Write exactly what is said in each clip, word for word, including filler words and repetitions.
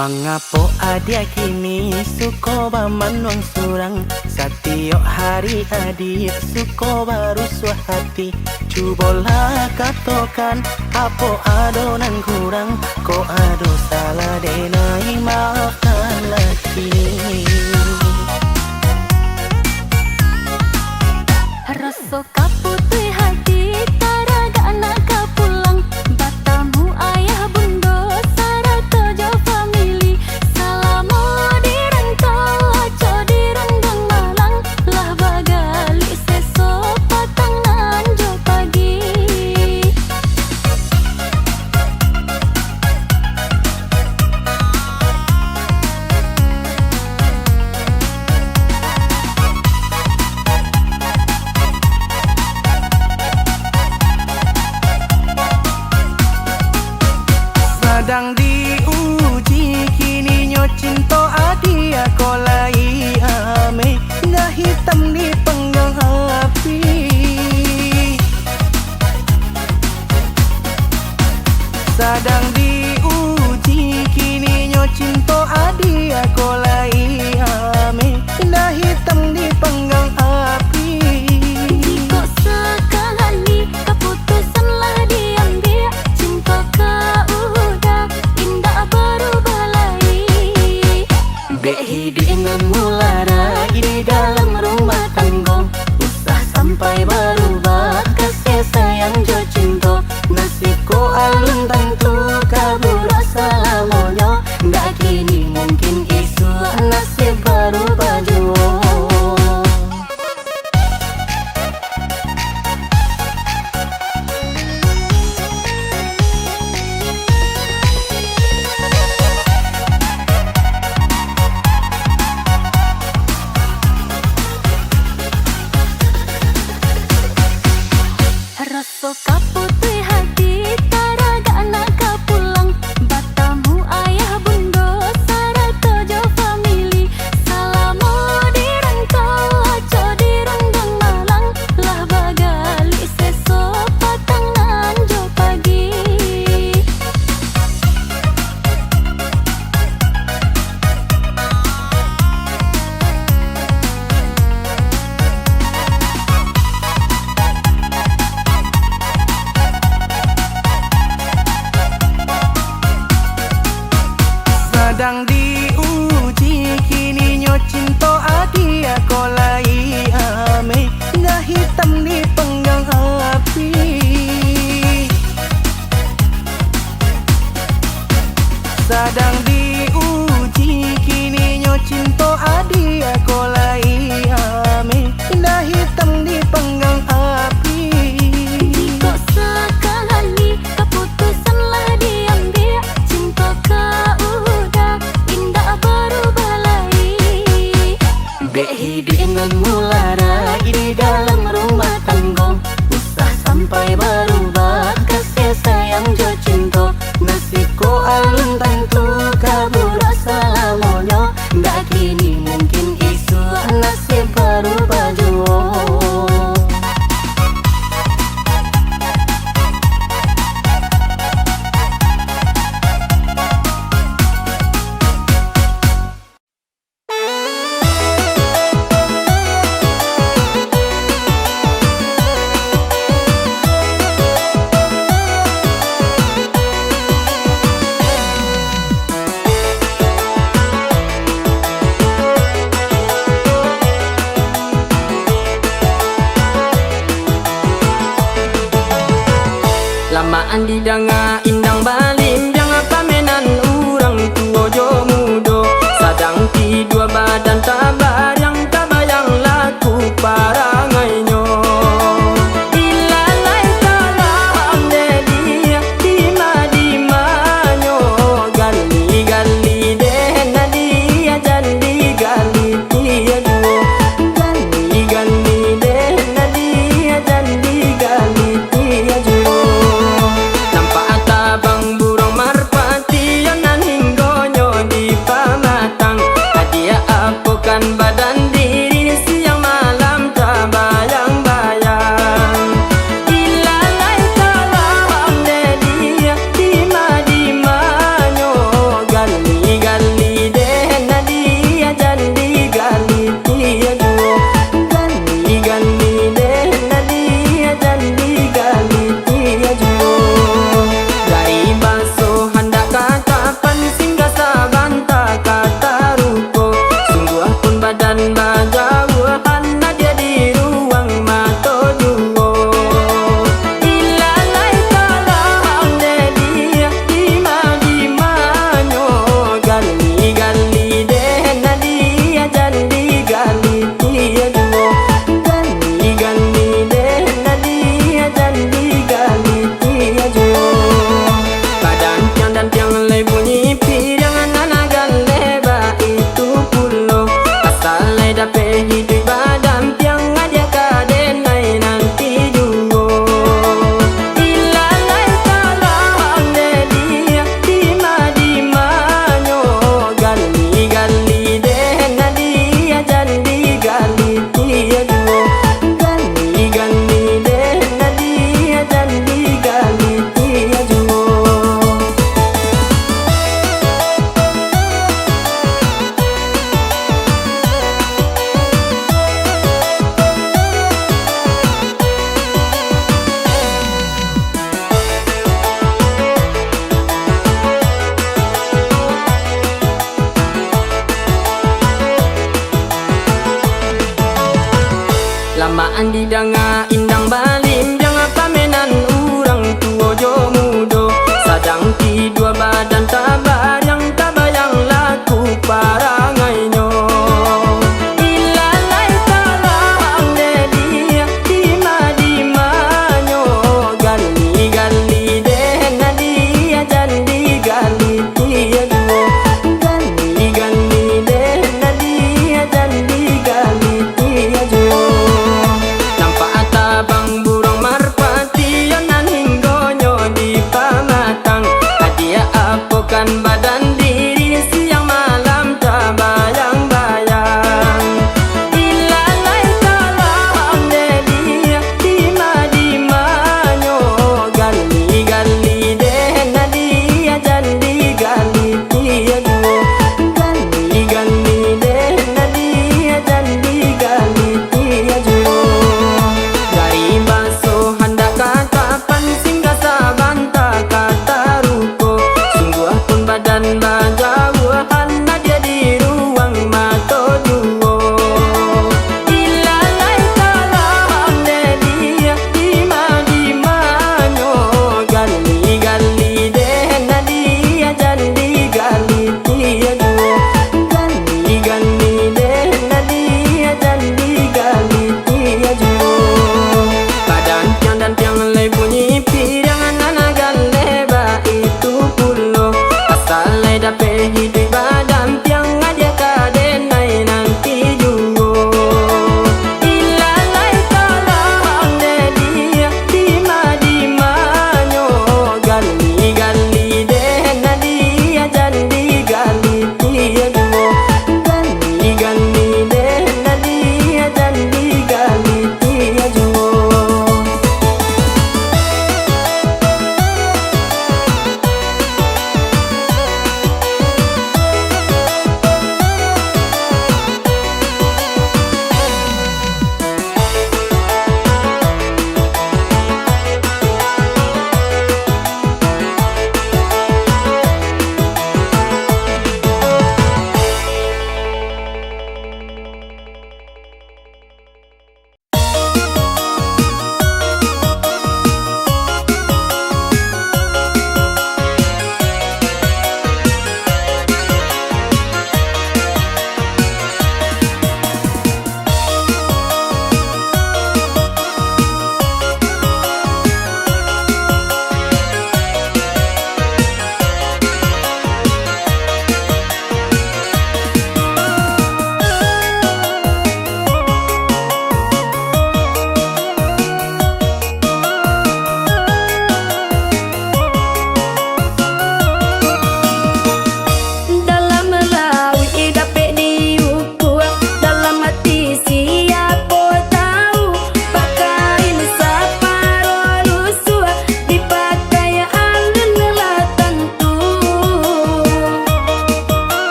Mangapo adiak kini suko bamanuang surang? Satiok hari adiak suko barusuah hati. Cubolah katokan, apo ado nan kurang? Kok ado salah, denai maafkanlah kini. Raso ka putuih hati, taragak nak ka pulang, batamu ayah bundo sarato jo famili. Salamo di rantau, acok di randang malang, lah bagalik seso patang nan jo pagi. Sadang diuji kininyo cinto adiak ko lai ameh, indak hitam dipanggang api. Sadang diuji kininyo cinto adiak ko lai ameh, indak hitam dipanggang api. Jikok sakali kaputusan lah diambiak, cinto ka udah indak barubah lai. Dek hiduik nan mularai di dalam rumah tanggo, usah sampai barubah kasih sayang jo cinto. Nasib ko alun tantu ka buruak salamonyo, ndak kini mungkin isuak nasib barubah juo. Raso ka putuih hati, taragak nak ka pulang, batamu ayah bundo sarato jo famili. Salamo di rantau, acok di randang malang, lah bagalik seso patang nan jo pagi. Sadang diuji kininyo cinto adiak ko lai ameh, indak hitam dipanggang api. Sadang diuji kininyo cinto adiak ko lai ameh, indak hitam dipanggang api. Jikok sakali kaputusan lah diambiak, cinto ka udah indak barubah lai. Dek hiduik nan mularai di dalam rumah tanggo, usah sampai barubah kasih sayang jo cinto. Nasib ko alun tantu ka buruak salamonyo, ndak kini mungkin isuak nasib barubah juo. Lamaan didanga indang balimbiang, pamenan urang tuo jo mudo, sadang tidua badan tabariang, tabayang laku parangainyo. Ilalai talah andeh di dima-dimanyo, gali-gali deh nan diajan digali. Gali-gali deh nan diajan digali juo. Nampak tabang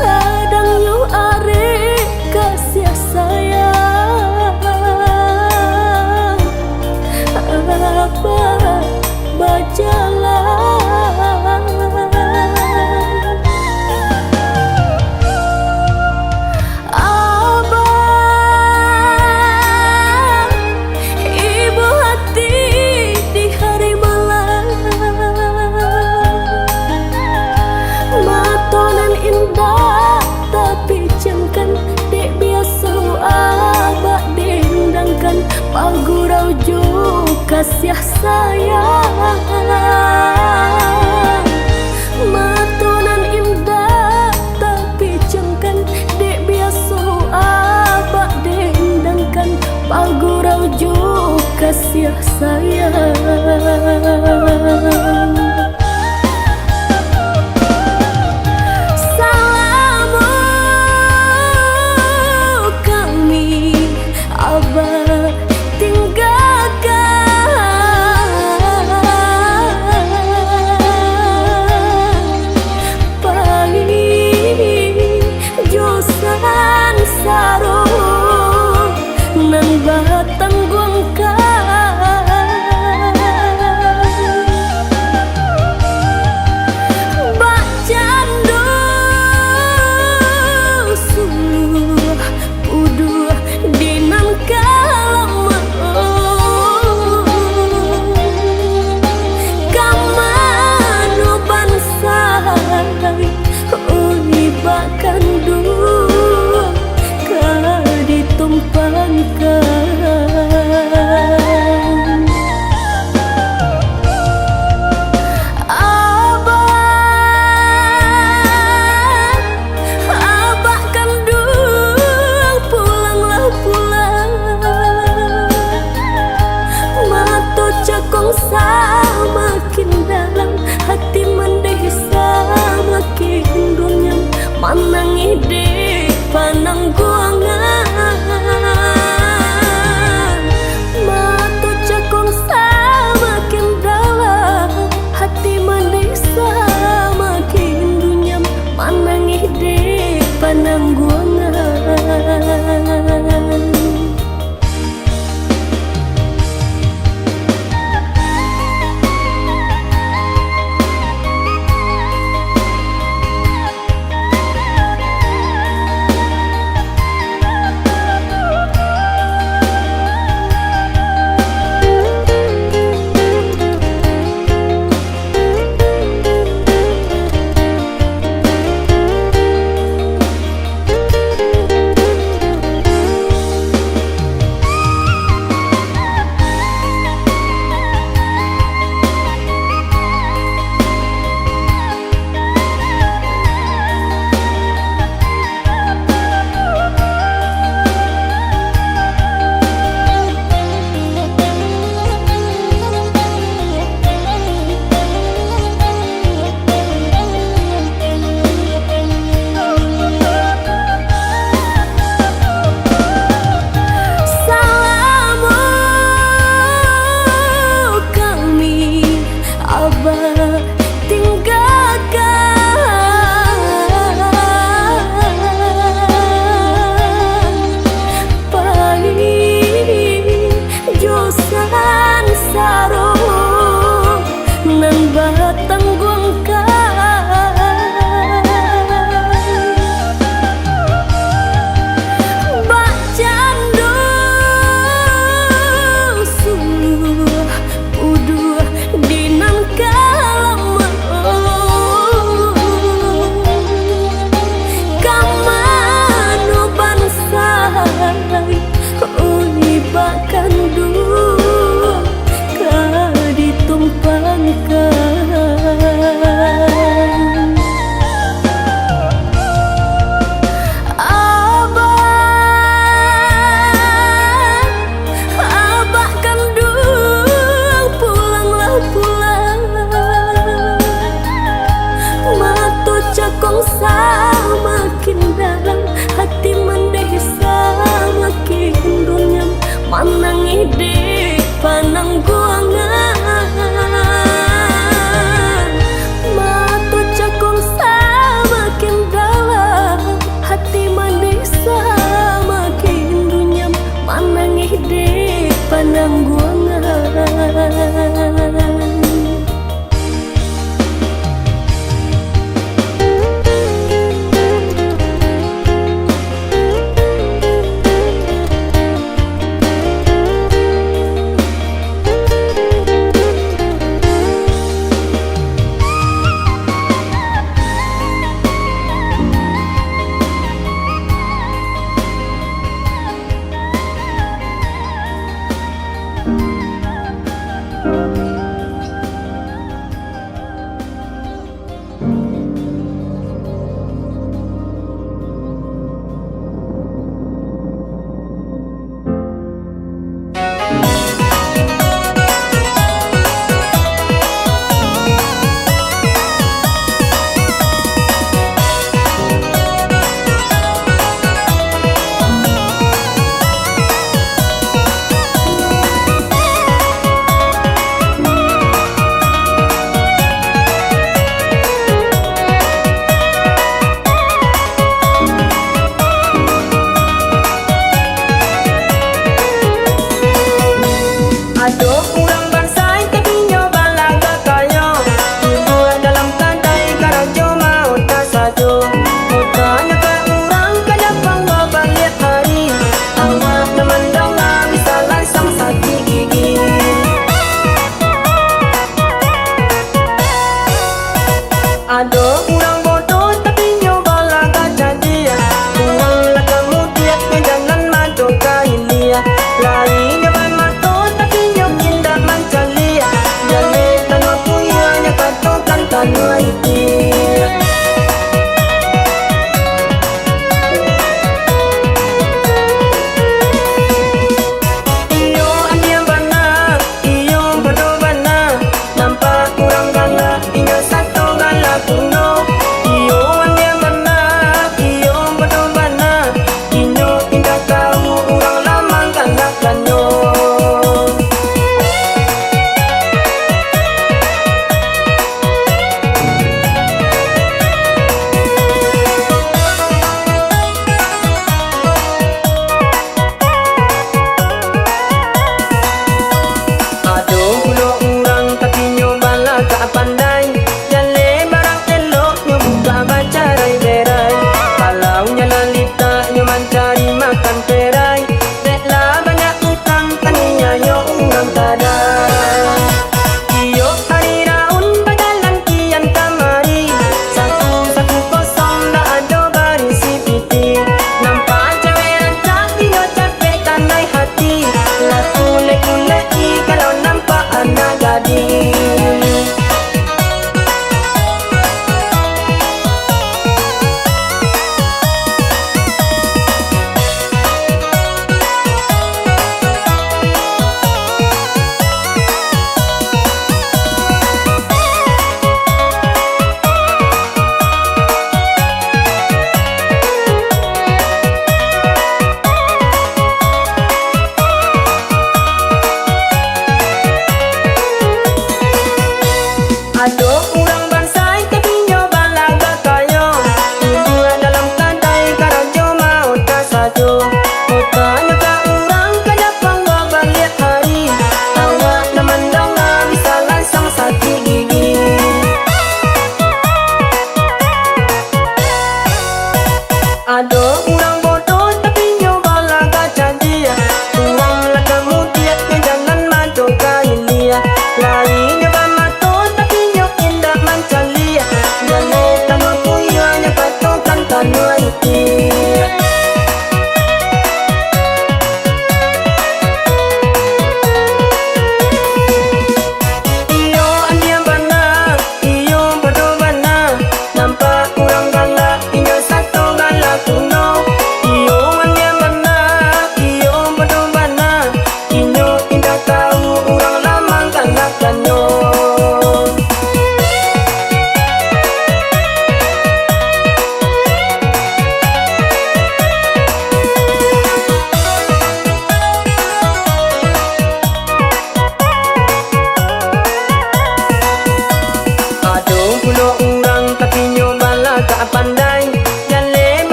Sadang nyo arek kasiah sayang, Abah bajalan. Abah, ibo hati di hari malam, mato nan indak tapijamkan, dek biaso Abah dendangkan, pagurau jo kasiah sayang. Mato nan indak tapijamkan, dek biaso Abah dendangkan, pagurau jo kasiah sayang. Salamo kami Abah tinggakan,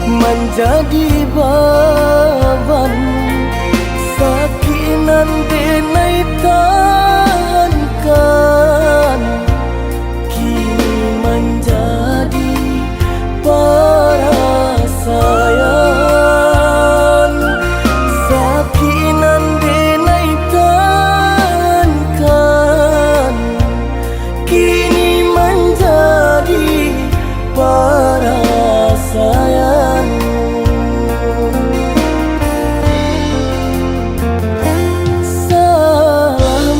Manjadi baban, sakik nan denai tahankan, kini manjadi parasaian. Sakik nan denai tahankan, kini manjadi parasaian. Salah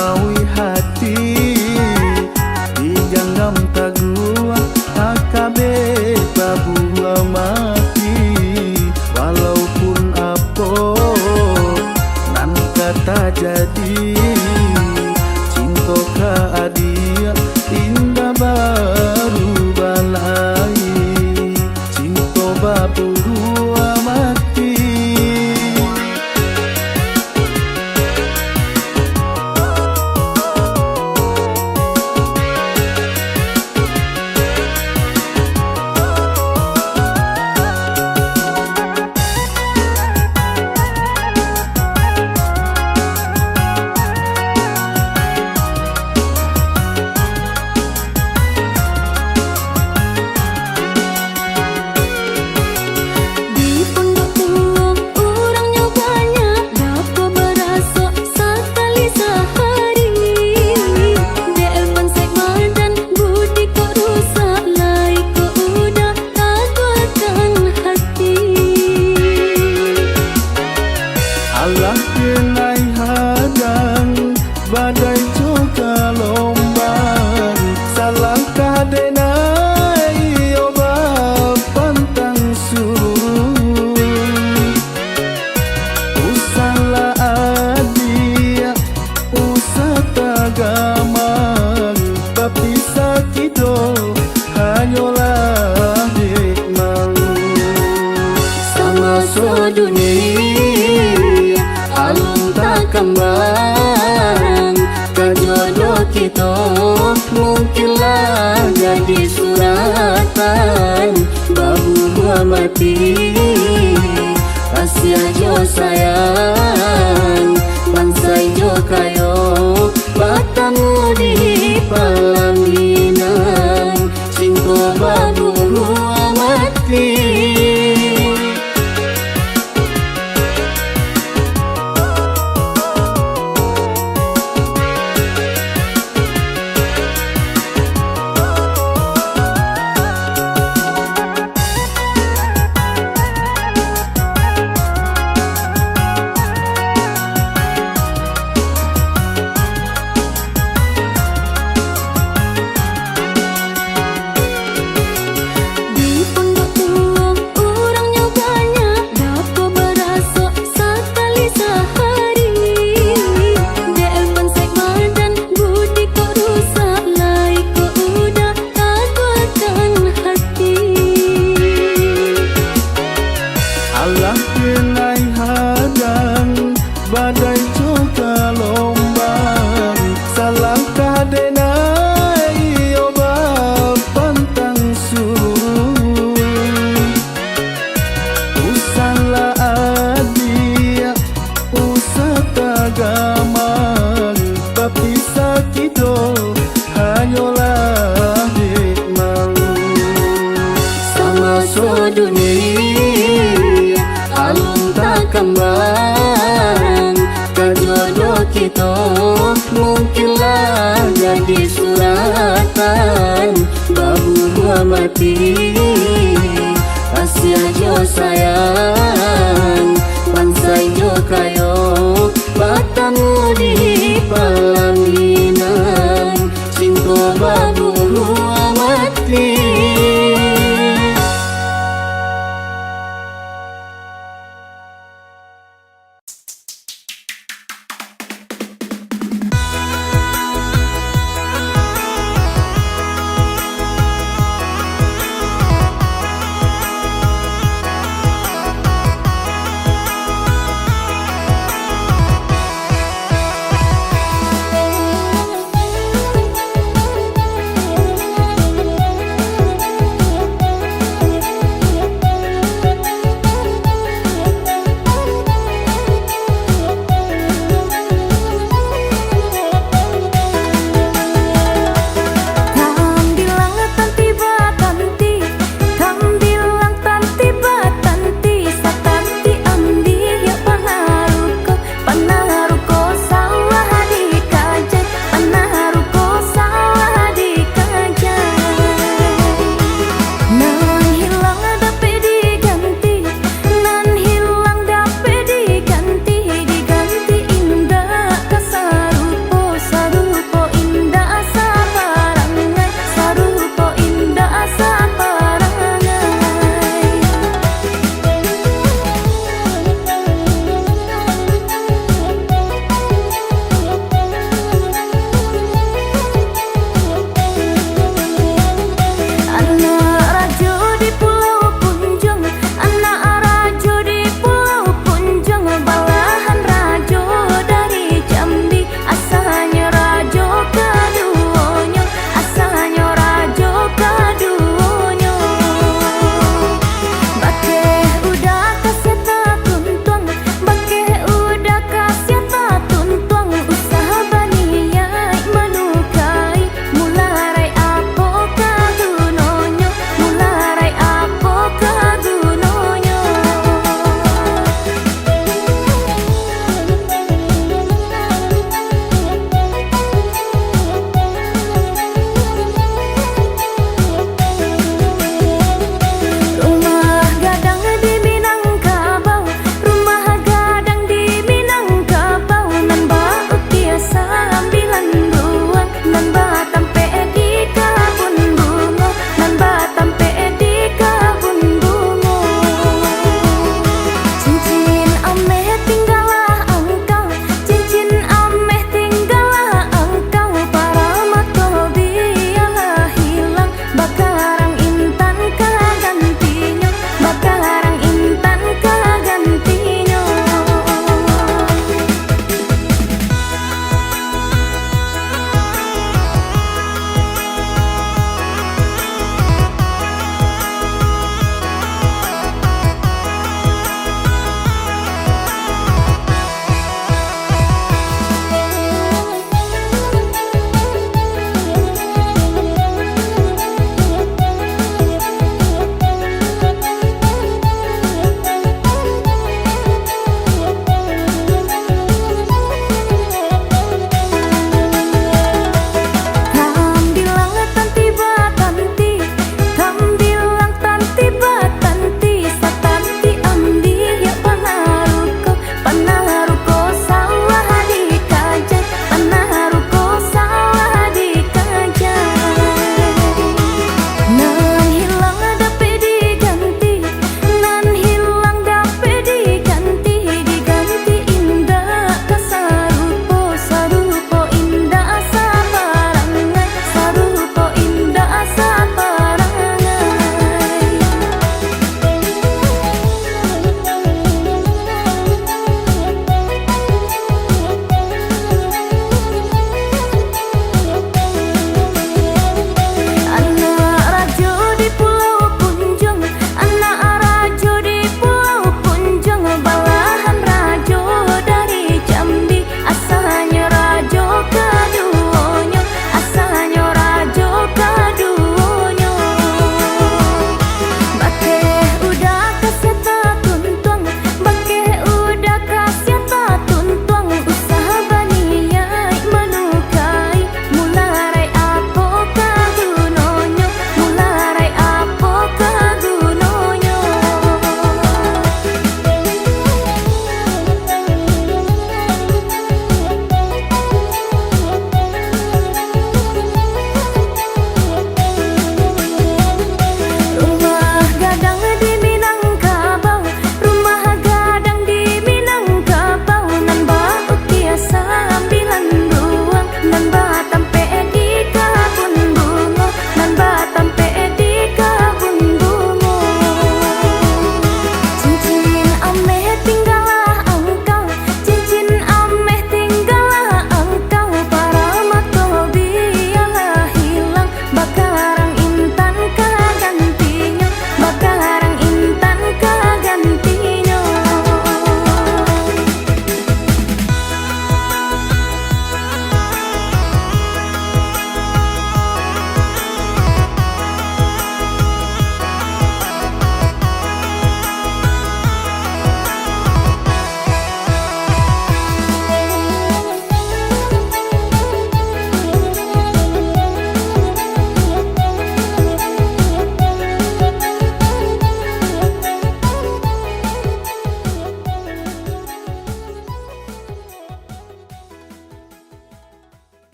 Awih hati, diganggam taguah, takabek babuah mati. Walaupun apo nan ka tajadi, cinto ka adiak indak barubah lai. Cinto babuah mati. Di pondok tuo, urangnyo banyak, dapek barasok sakali sahari. Dek pansek badan, budi kok rusak, lai kok udah taguahkan hati. Alah kenai hadang, badai jo galombang, salangkah dek nan iyo bapantang surun. Usahlah adiak, usah tagamang, bapisah kito hanyolah dek malu. Samaso dunia alun takambang, ka jodoh kito mungkinlah jadi suratan babuah mati. Kasiah jo sayang, pansai jo kayo, batamu di palaminan, cinto babuah mati. Di pondok tuo, urangnyo banyak, dapek barasok sakali sahari. Dek pansek badan, budi kok rusak, lai kok udah taguahkan hati. Alah kenai hadang, badai jo galombang, salangkah dek nan iyo bapantang surun. Usahlah adiak, usah tagamang, bapisah kito hanyolah dek malu. Samaso dunia alun takambang, ka jodoh kito mungkinlah jadi suratan babuah mati. Kasiah jo sayang, pansai jo kayo, batamu di palaminan, cinto babuah mati.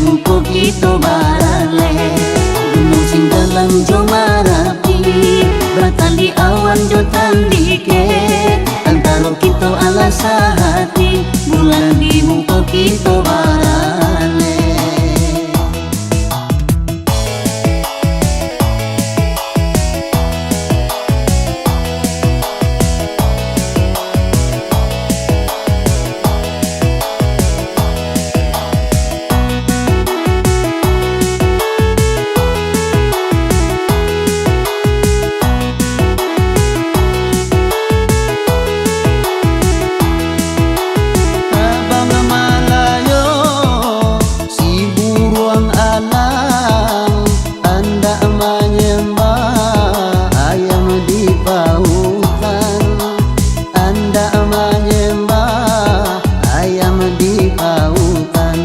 muko kito baralek. Gunuang Singgalang jo Marapi, batali awan jo tandike. Antaro kito alah sahati, bulan di muko kito baralek. Abang Malayo, si buruang alang, andak manyambah ayam di pautan, andak manyambah ayam di pautan.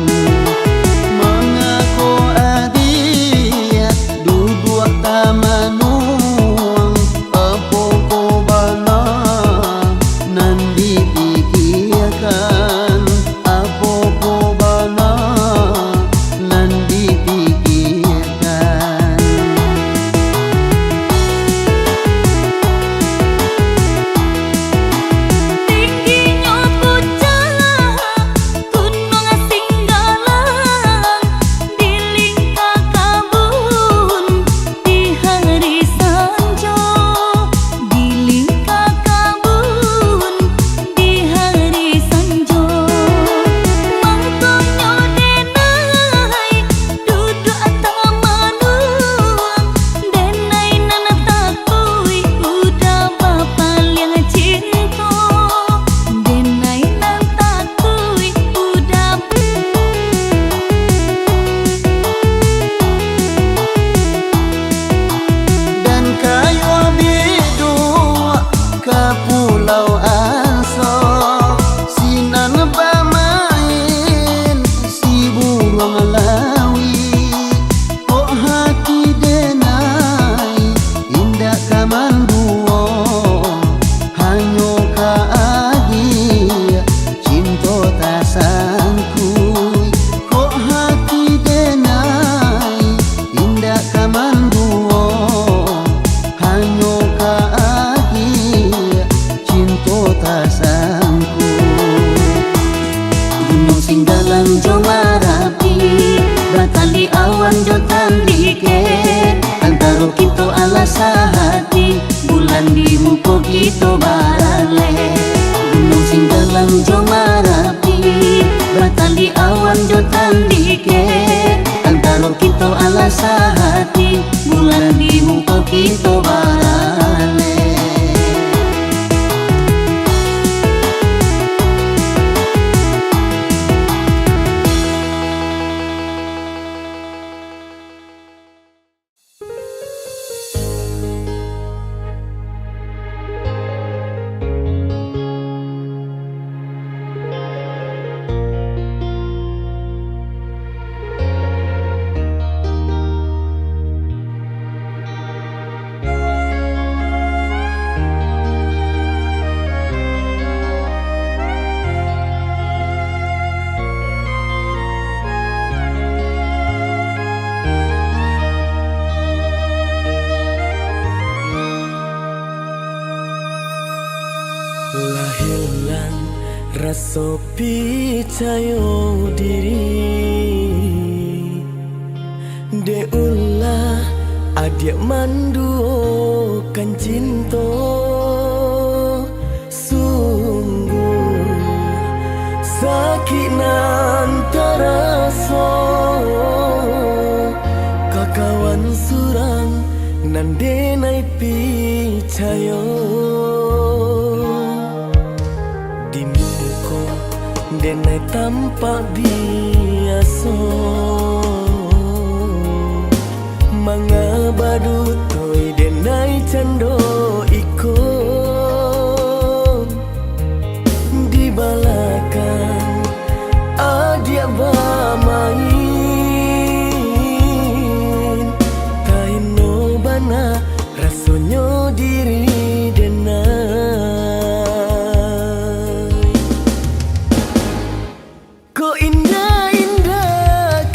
Mangako adiak duduak tamanuang, apo ko bana nan dipikiakan? Apo ko bana nan dipikiakan? Tingginyo pucak Gunuang Singgalang, dilingka kabun di hari sanjo, dilingka kabun di hari sanjo. Mangkonyo denai duduak tamanuang, denai nan takuik udah bapaliang cinto, denai nan takuik udah. Dan kayo biduak ka Pulau Anso, sinan bamain si buruang lawik. Kok hati denai indak ka manduo, hanyo ka adiak cinto tasangkuik. Kok hati denai indak ka manduo, hanyo ka adiak cinto tasangkuik. Gunuang Singgalang jo Marapi, batali awan jo tandike. Antaro kito alah sahati, bulan di muko kito baralek. Gunuang Singgalang jo Marapi, batali awan jo tandike. Antaro kito alah sahati, bulan di muko kito baralek. Lah ilang raso picayo diri, dek ulah adiak manduokan cinto. Sungguah sakik nan taraso, ka kawan surang nan denai picayo. Di muko denai tampak biaso, manga badutoi denai cando iko. Di balakang adiak bamain, taino bana rasonyo diri denai. Kok indak-indak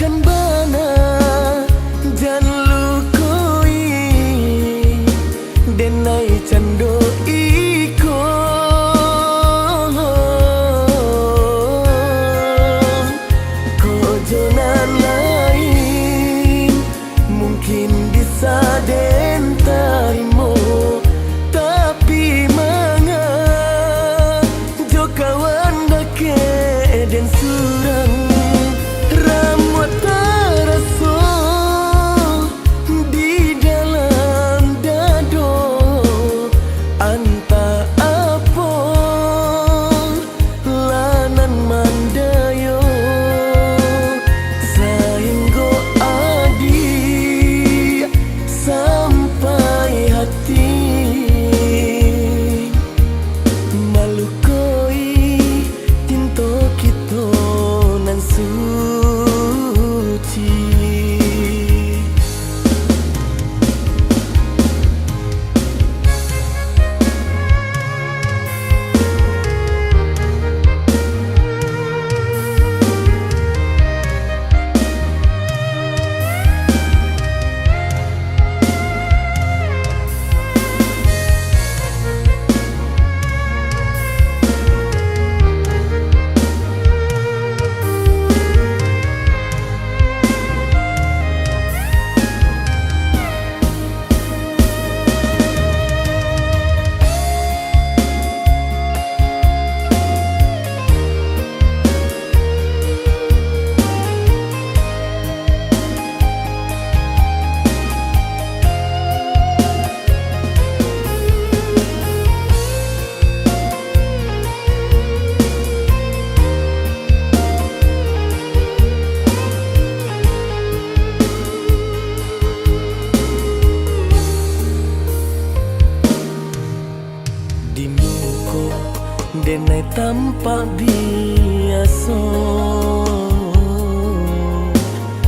Tampak biaso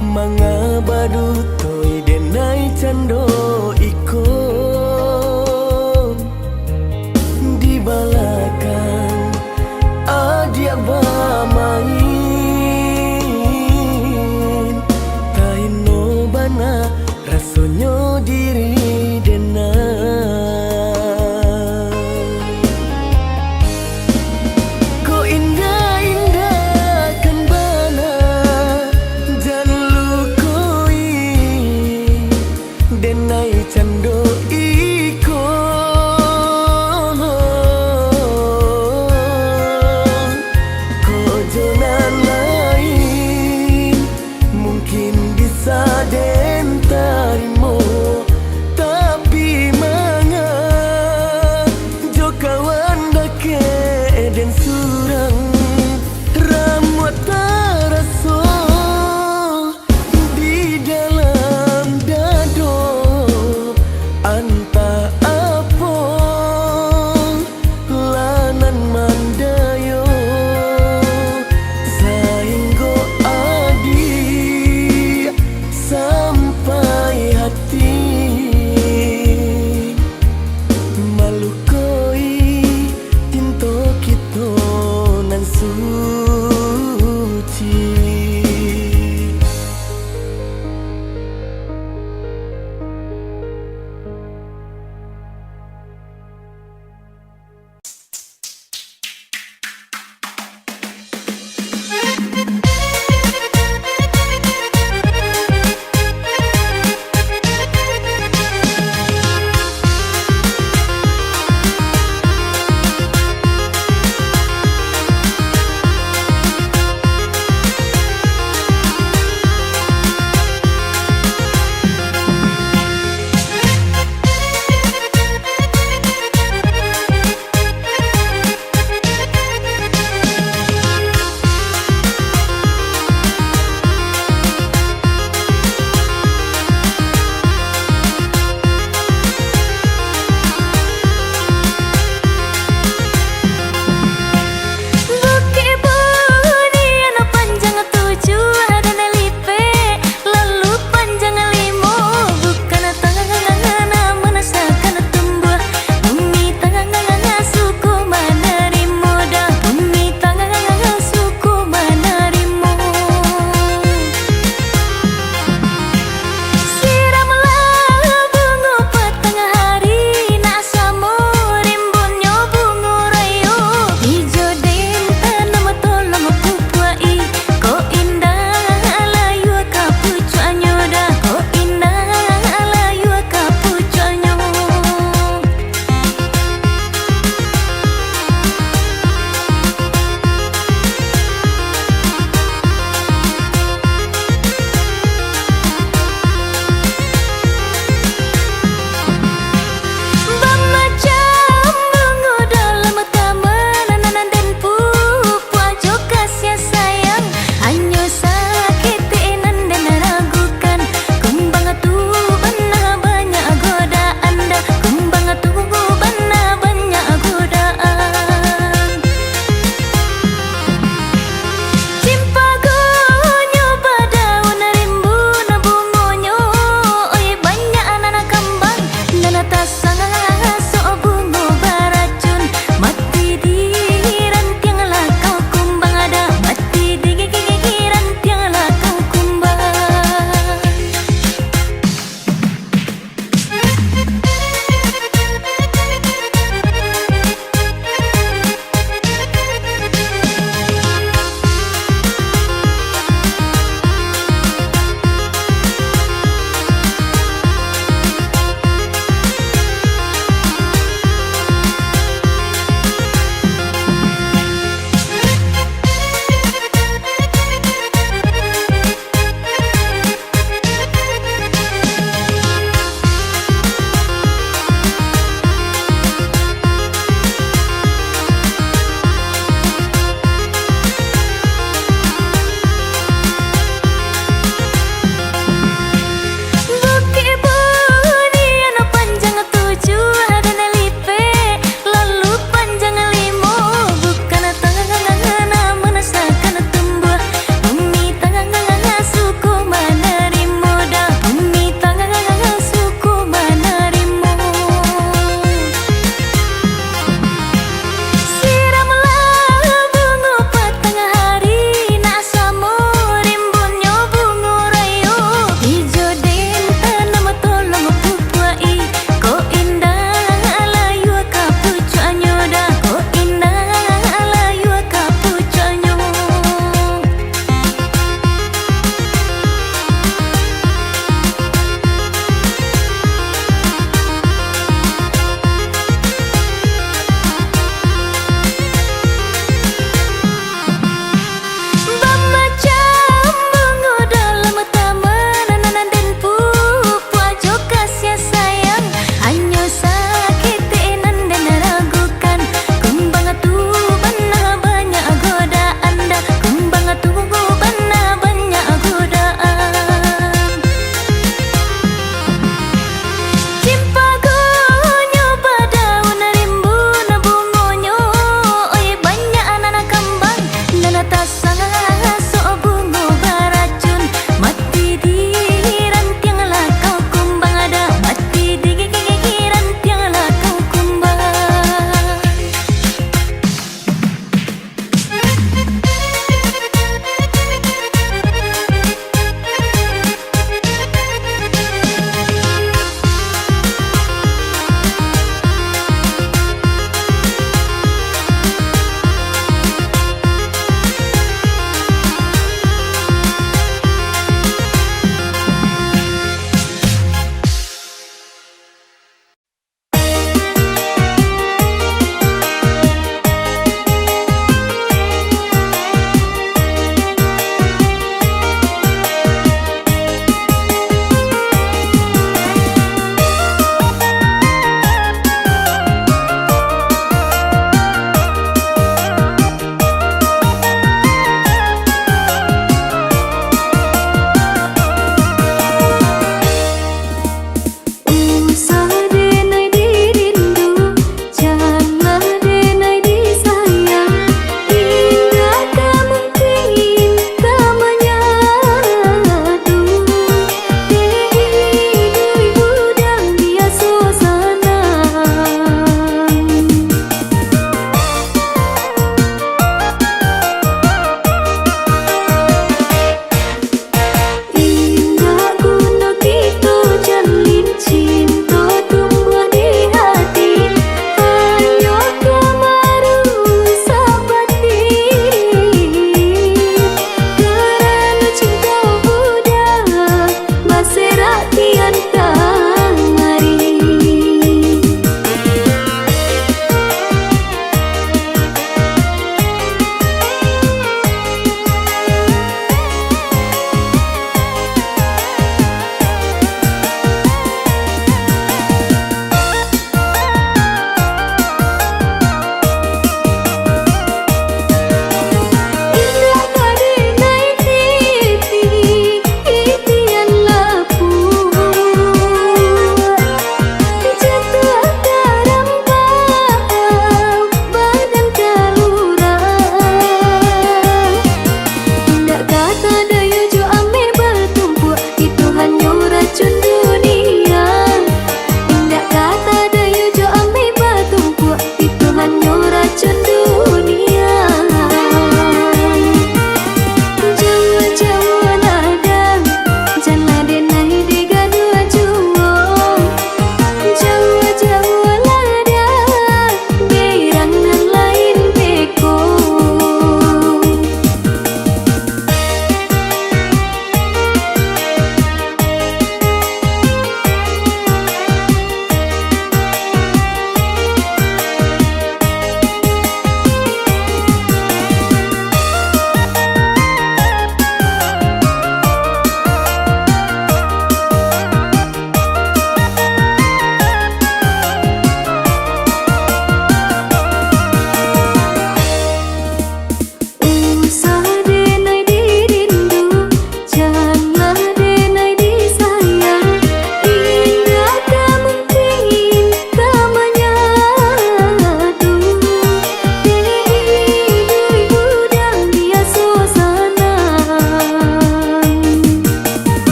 manga badutoi denai cando iko. Di balakang adiak bamain, tahino bana rasonyo diri denai. Ko indak-indakkan bana, jan lukoi denai cando iko. Ko jo nan lain mungkin bisa den tarimo, tapi manga jo kawan dakek den surang, ramuah taraso di dalam dado, antah apo lah nan mandayo, sainggo adiak sampai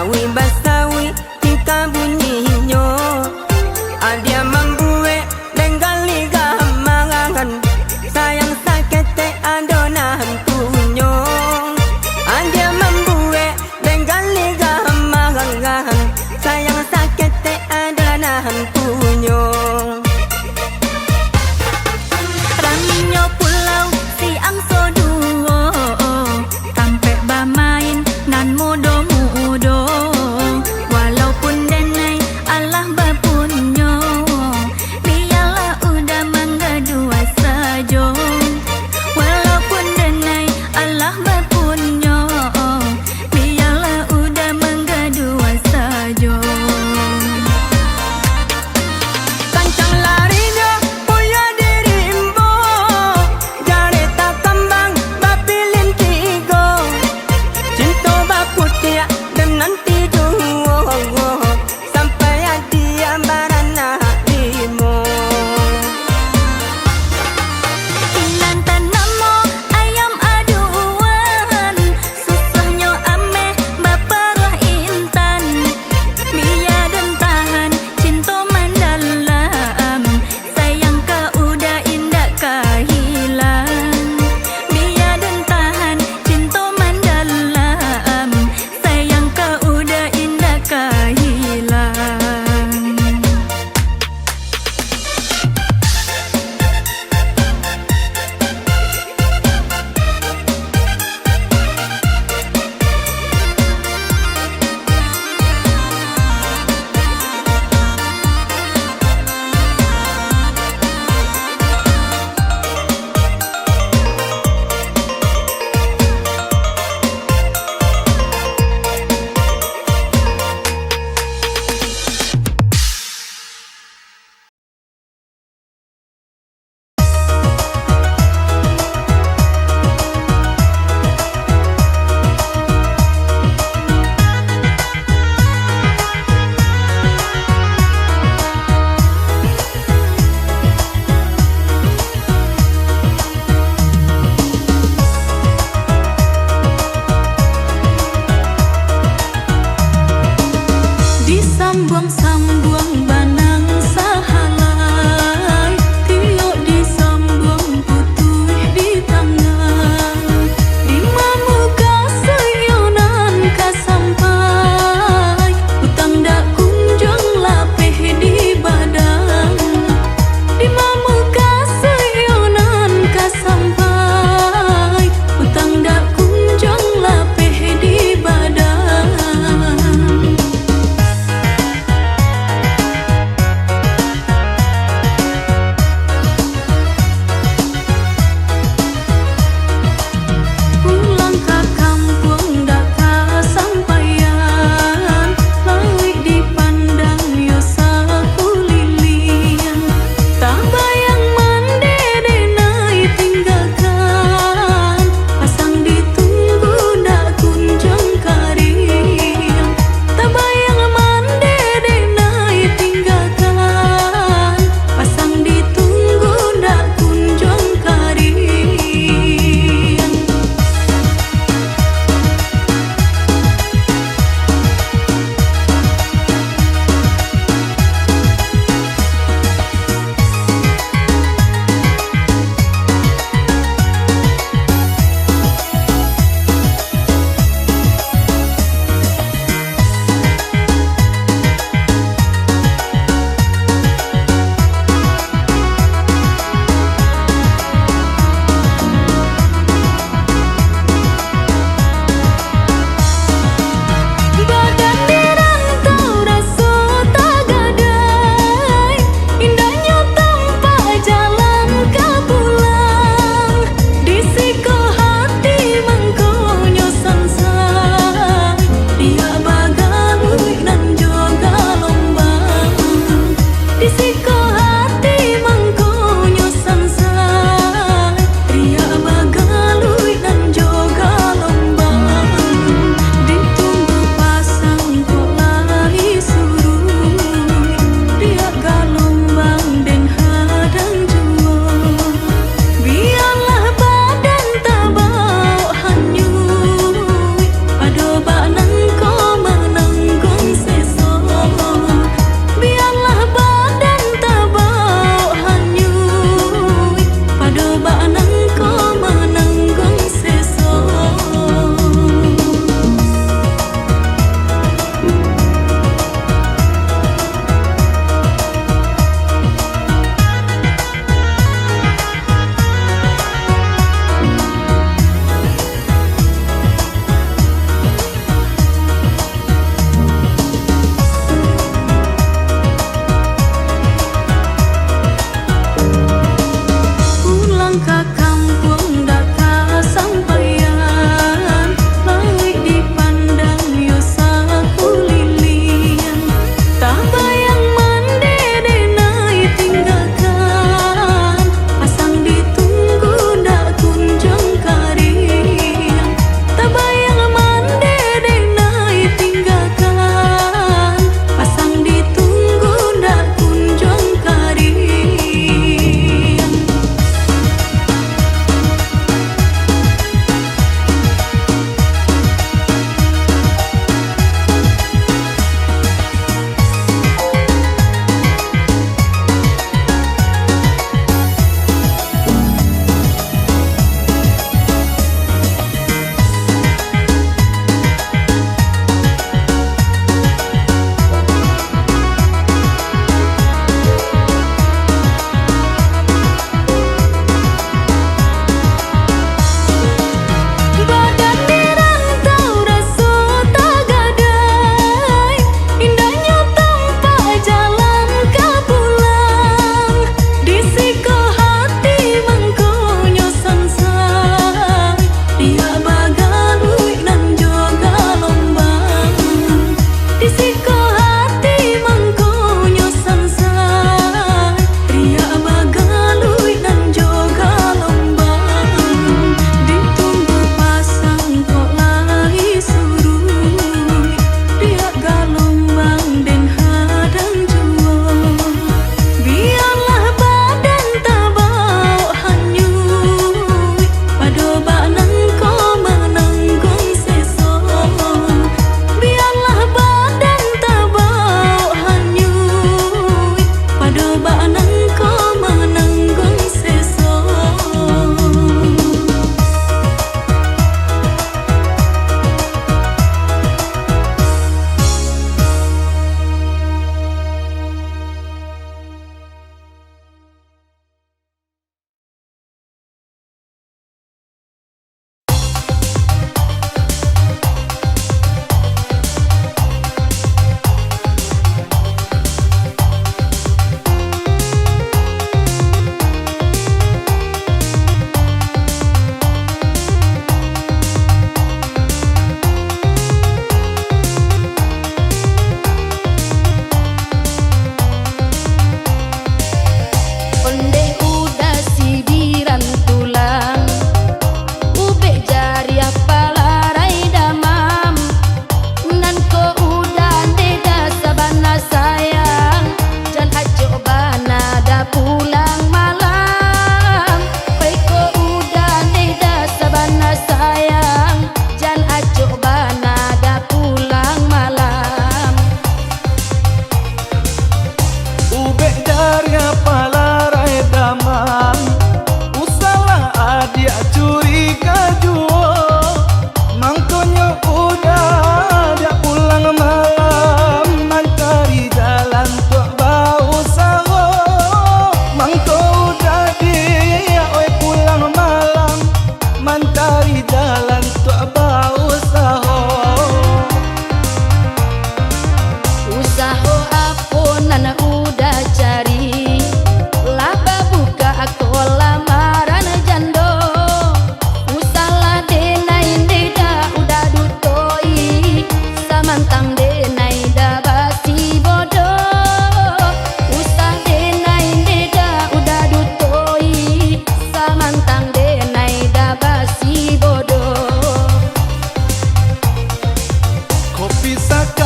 Sawi basawi tika bunyinyo, adia mambuek denggali gamarangan, sayang saketek ado nan punyo. Adia mambuek denggali gamarangan, sayang saketek ado nan punyo. Raminyo pulau si angso duo, tampek bamain nan mudo-mudo.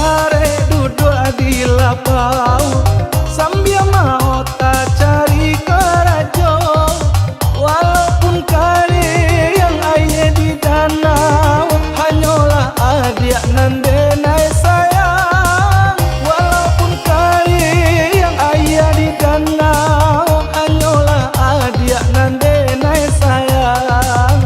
Kareh duduak di lapau, sambia maota cari karajo. Walaupun kariang aia di danau, hanyolah adiak nan denai sayang. Walaupun kariang aia di danau, hanyolah adiak nan denai sayang.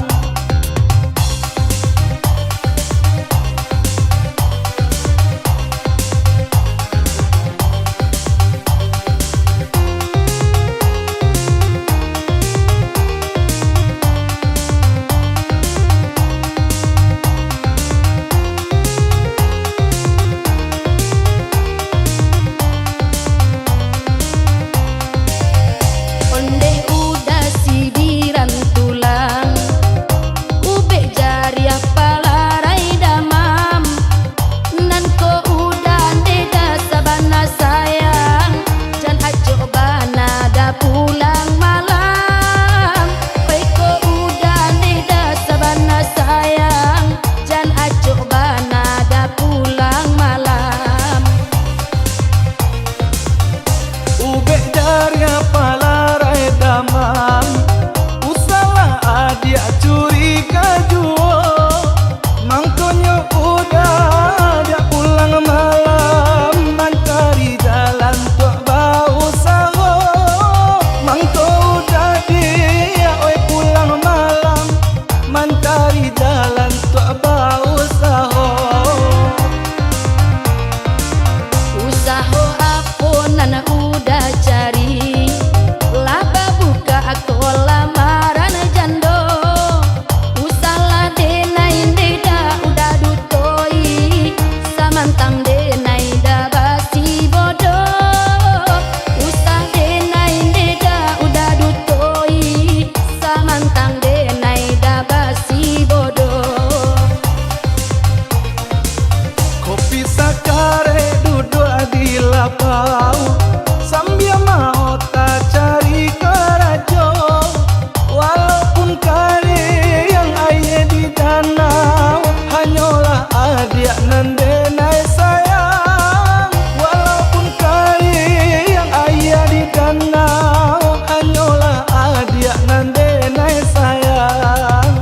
Ondeh uda sidiran tulang, ubek jariah palarai damam. Nan ko uda ndeh da sabana sayang, jan acok bana da pulang malam. Oi ko uda ndeh da sabana sayang, jan acok bana da pulang malam. Ubek jariah palarai damam, usahlah adiak curiga juo. Mangkonyo uda adiak pulang malam, mancari jalan tuak bausaho. Mangko uda adiak, oi, pulang malam, mancari jalan tuak bausaho. Usaho apo nan uda cari? Lah babukak ko lamaran jando. Usahlah denai ndeh da uda dutoi, samantang denai da basibodo. Usah denai ndeh da uda dutoi, samantang denai da basibodo. Kopi sakareh duduak di lapau, sambia maota cari karajo. Walaupun kariang aia di danau, hanyolah adiak nan denai sayang. Walaupun kariang aia di danau, hanyolah adiak nan denai sayang.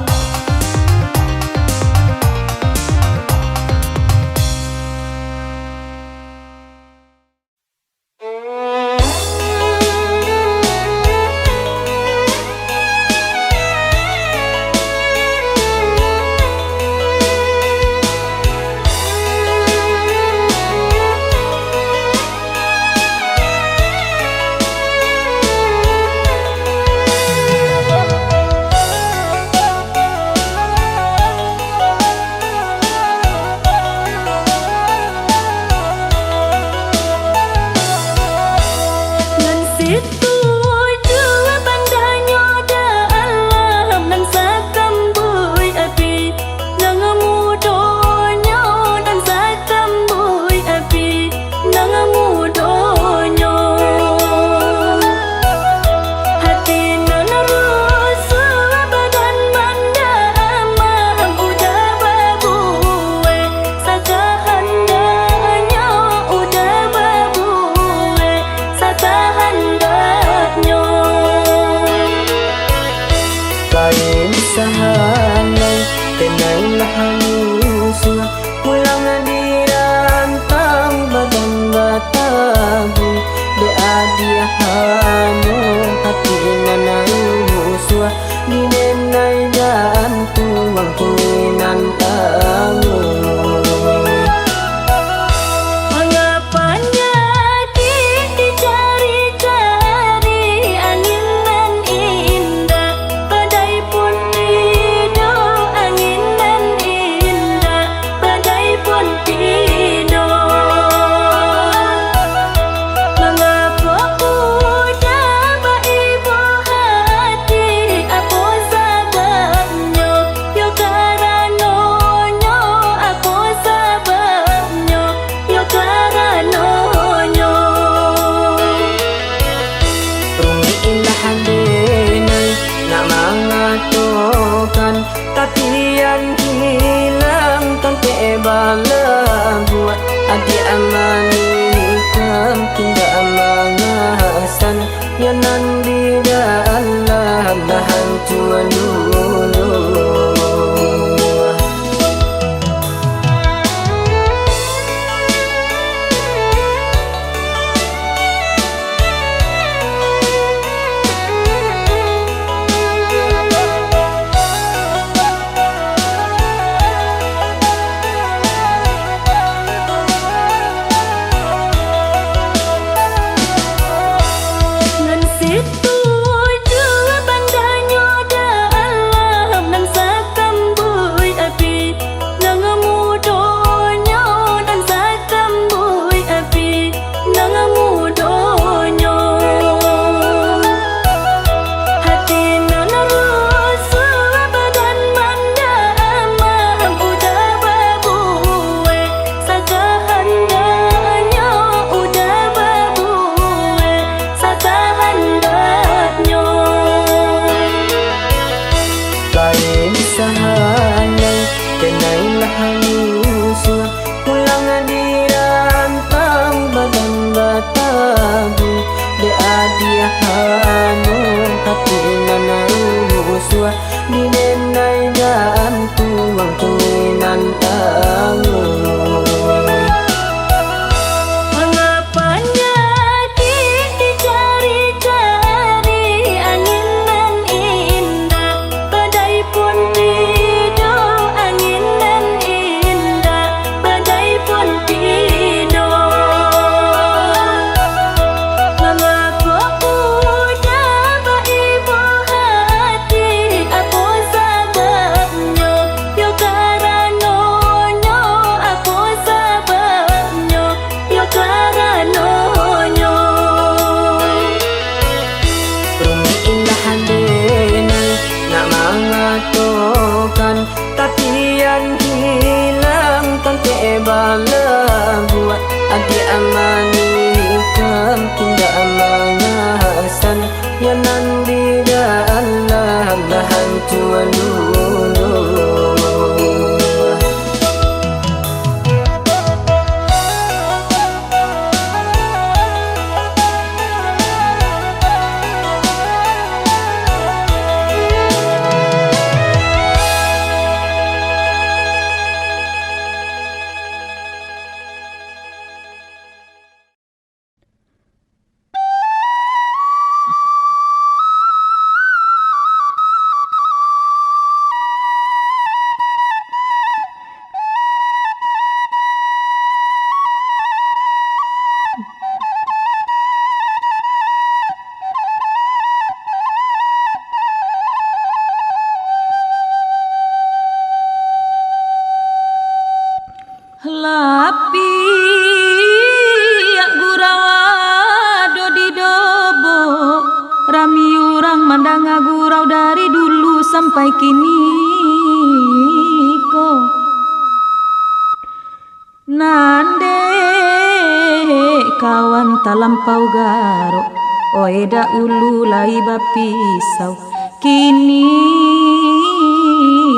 Dek kawan talampau garok, oi dahulu lai bapisau, kini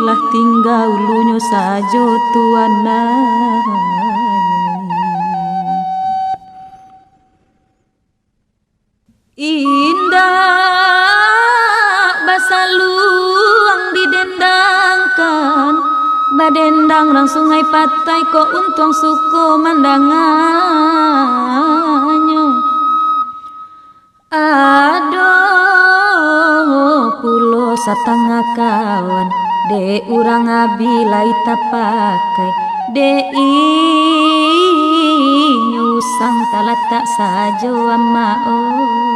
lah tingga ulunyo sajo tuan ai. Indak basaluang didendangkan, badendang rang Sungai Patai ko untuang suko mandanganyo. Ado pulo satangah kawan, dek urang abih lai tapakai, dek inyo usang talatak sajo amak oi.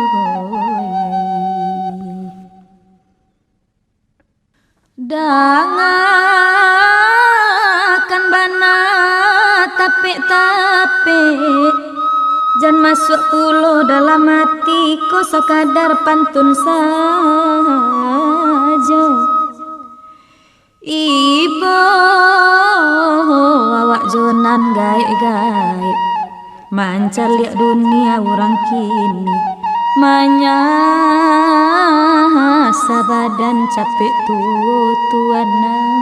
Dangakan bana tapek-tapek, jan masuak pulo dalam ati ko sakadar pantun sajo. Ibo awak jo nan gaek-gaek, mancaliak dunia urang kini, manyasa badan capek tuo tuan ai.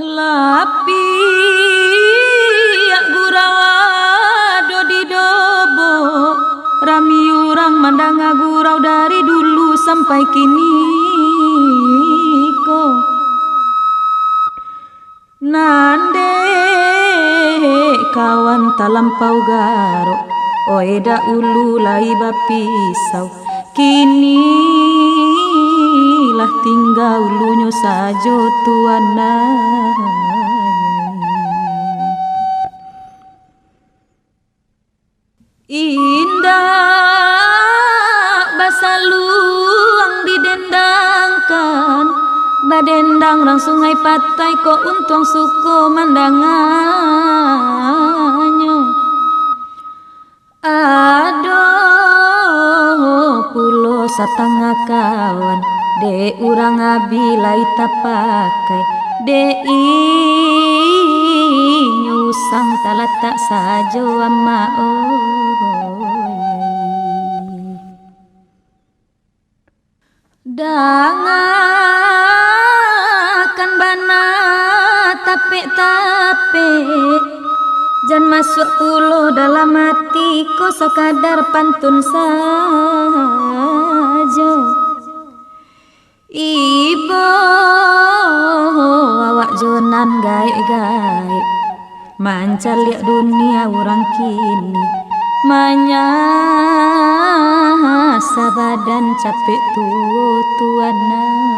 Lapiak gurau ado di dobok, rami urang mandanga gurau dari dulu sampai kini ko. Nan dek kawan talampau garok, oi dahulu lai bapisau, kini lah tingga ulunyo sajo tuan ai. Indak basaluang didendangkan, badendang rang Sungai Patai ko untuang suko mandanganyo. Ado pulo satangah kawan, dek urang abih lai tapakai, dek inyo usang talatak sajo amak oi. Dangakan bana tapek-tapek, jan masuak pulo dalam ati ko sakadar pantun sajo. Ibo awak jo nan gaek-gaek, mancaliak dunia urang kini, manyasa badan capek tuo tuan ai.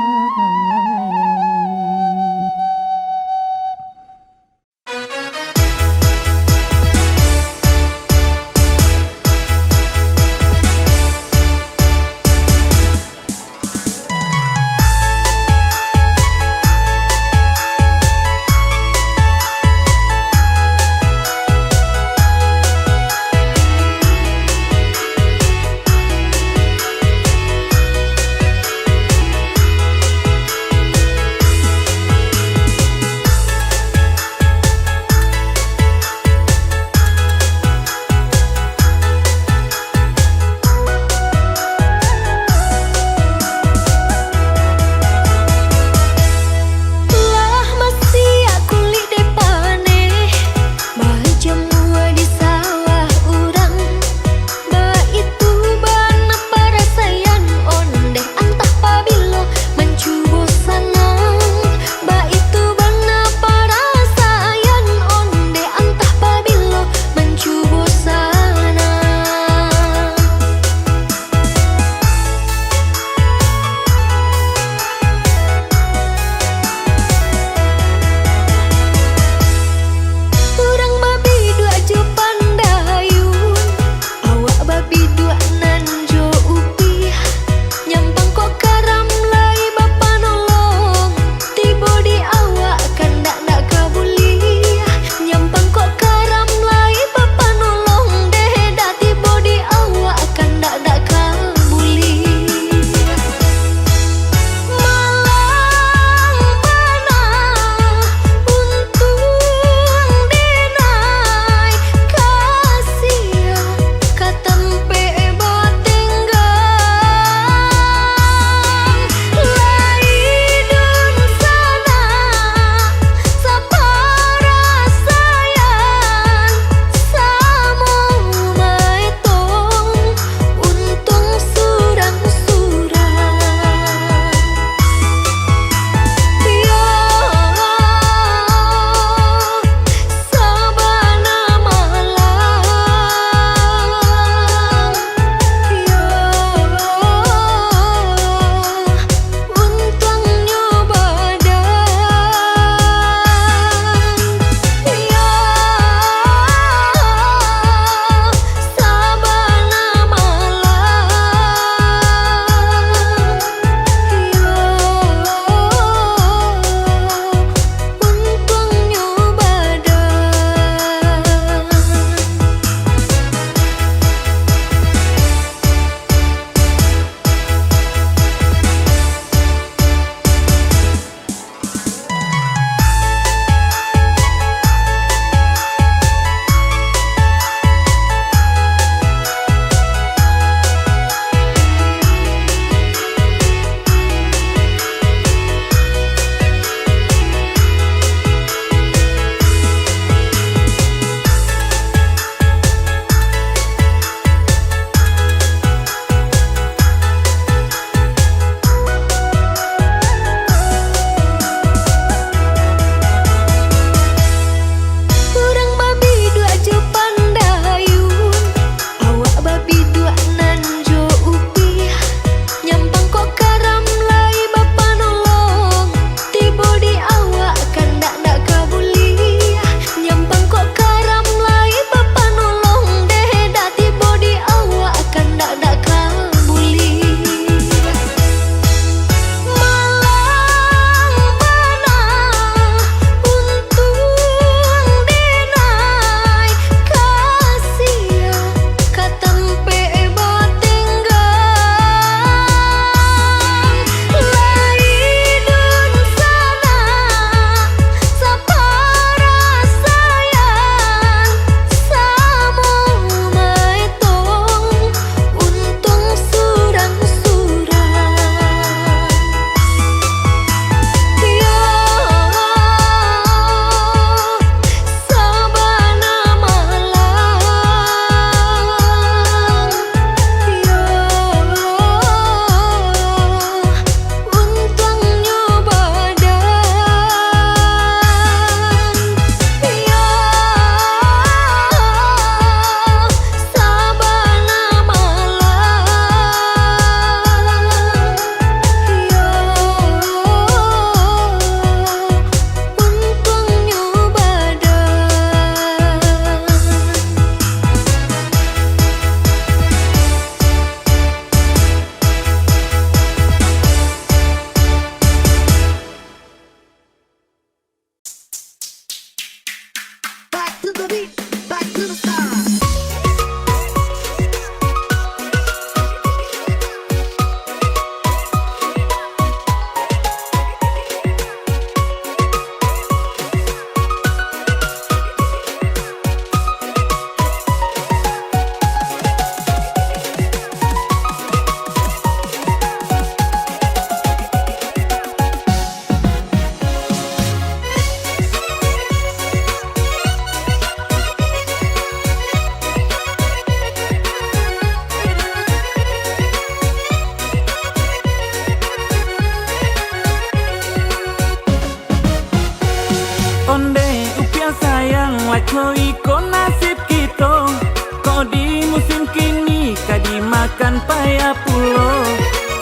Kan payah pulo,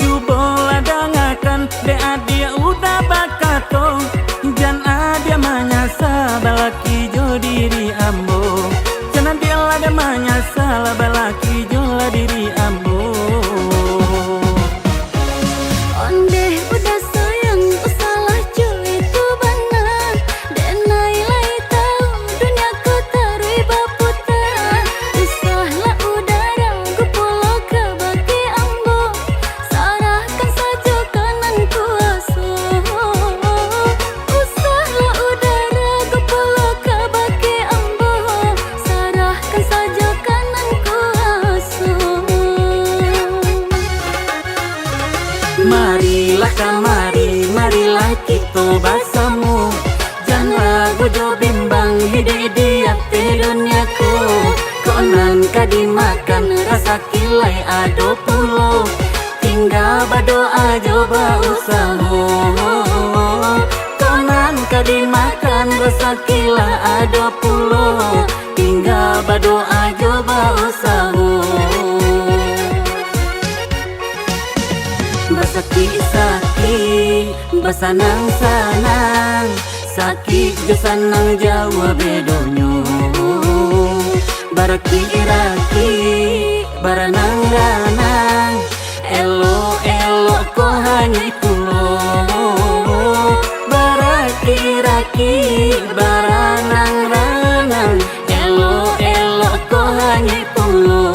cubolah dangakan, dek adiak udah bakato, jan adiak manyasa, balaki jo diri ambo. Jan adiak lah dek manyasa, lah balaki jo lah diri ambo. Ondeh udah sayang, usahlah cuit tu bana. Denai lai tau, dunia ko taruih baputa. Usahlah udah ragu pulo kabake ambo, sarahkan sajo ka nan kuaso. Usahlah udah ragu pulo kabake ambo, sarahkan sajo ka nan kuaso. Marilah kamari, marilah kito basamo. Jan ragu jo bimbang, hiduik di ateh dunia ko. Kok nan ka dimakan, rasaki lai ado pulo. Tingga badoa jo bausaho. Kok nan ka dimakan, rasaki lah ado pulo. Tingga badoa jo bausaho. Basakik-sakik, basanang-sanang, sakik jo sanang jauah bedonyo. Barakik-rakik, baranang-ranang, elok-elok ko hanyuik pulo. Barakik-rakik, baranang-ranang, elok-elok ko hanyuik pulo.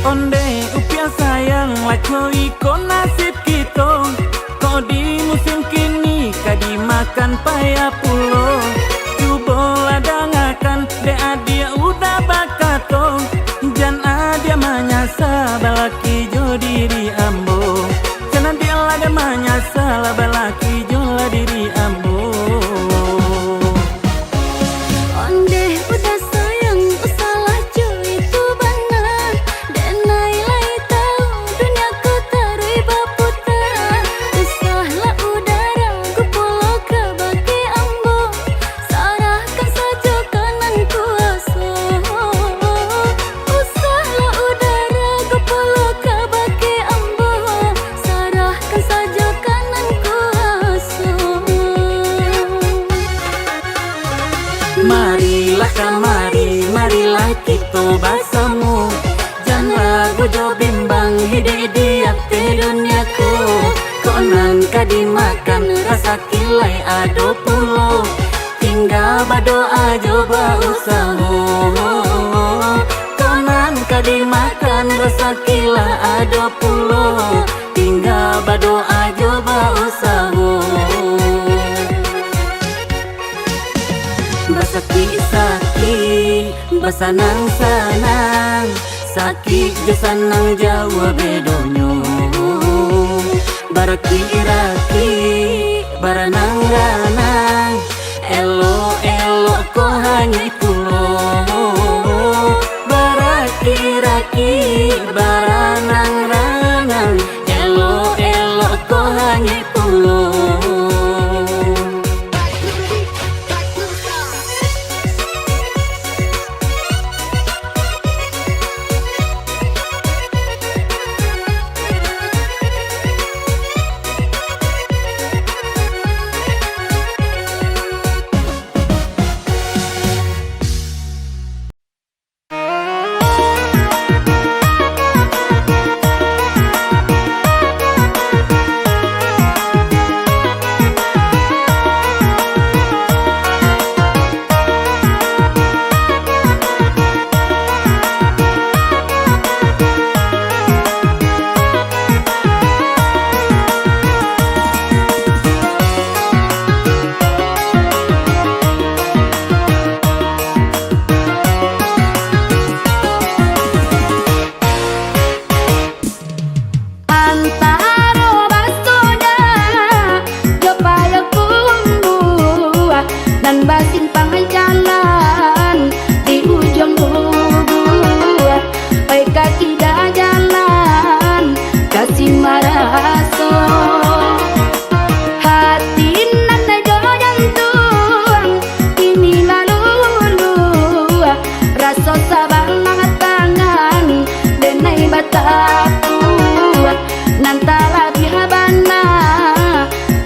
Ondeh upiah sayang, laco iko nasib kito. Kok di musim kini ka dimakan payah pulo. Cubolah dangakan, dek adiak udah bakato, jan adiak manyasa, balaki jo diri ambo. Jan adiak lah dek manyasa, lah balaki jo lah diri ambo. Ondeh udah sayang, usahlah cuit tu bana. Denai lai tau, dunia ko taruih baputa. Usahlah udah ragu pulo kabake ambo, sarahkan sajo ka nan kuaso. Usahlah udah ragu pulo kabake ambo, sarahkan sajo ka nan kuaso. Marilah kamari, marilah kito basamo. Jan ragu jo bimbang, hiduik di ateh dunia ko. Kok nan ka dimakan, rasaki lai ado pulo. Tingga badoa jo bausaho. Kok nan ka dimakan, rasaki lah ado pulo. Tingga badoa jo bausaho. Basakik-sakik, basanang-sanang, sakik jo sanang jauah bedonyo. Barakik-rakik, baranang-ranang, elok-elok ko hanyuik pulo. Barakik-rakik, baranang-ranang, elok-elok ko hanyuik pulo. takuak, nan talabiah bana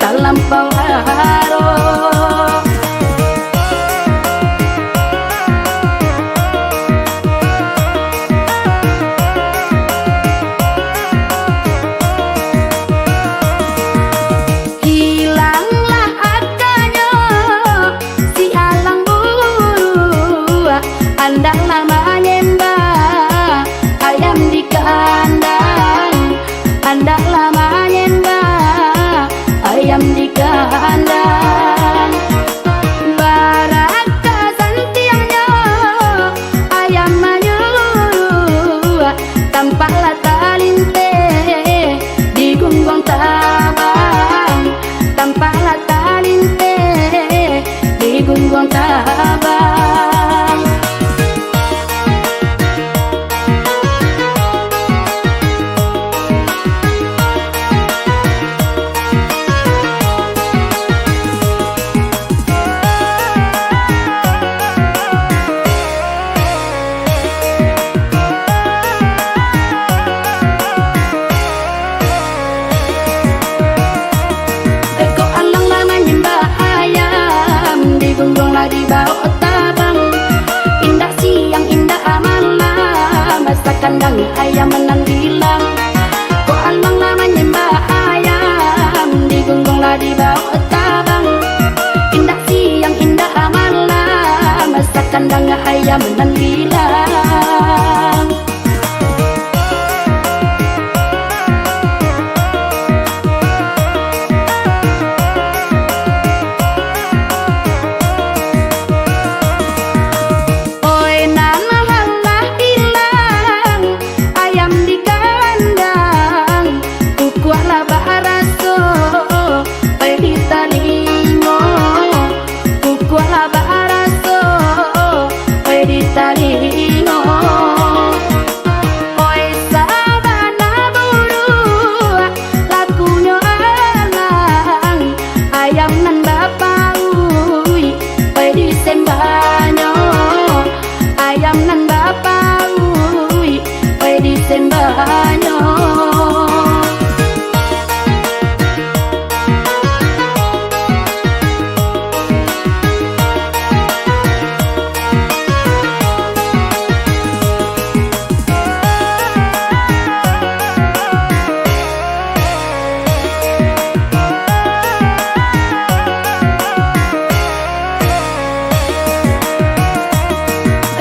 talampau harok. Hilanglah akanyo si alang buruak, andaklah manyembah ayam di kandang, andaklah manyembah ayam di kandang. Baraka santiangnyo ayam manyuruak, tampaklah talinteh digungguang tabang, tampaklah talinteh digungguang tabang. Kok alang lah manyembah ayam, digungguang lah dibawok tabang. Indak siang, indak malam, asa kandang ayam nan bilang. Kok alang lah manyembah ayam, digungguang lah dibawok tabang. Indak siang, indak malam, asa kandang ayam nan bilang. Oi, nan alah ilang ayam di kandang, kukuak lah baraso, oi, di talingo, kukuak lah baraso, oi, di talingo. Oi, sabana buruak, lakunyo alang, ayam nan bapauik, oi, disembahnyo. Ayam nan bapauik, oi, disembahnyo.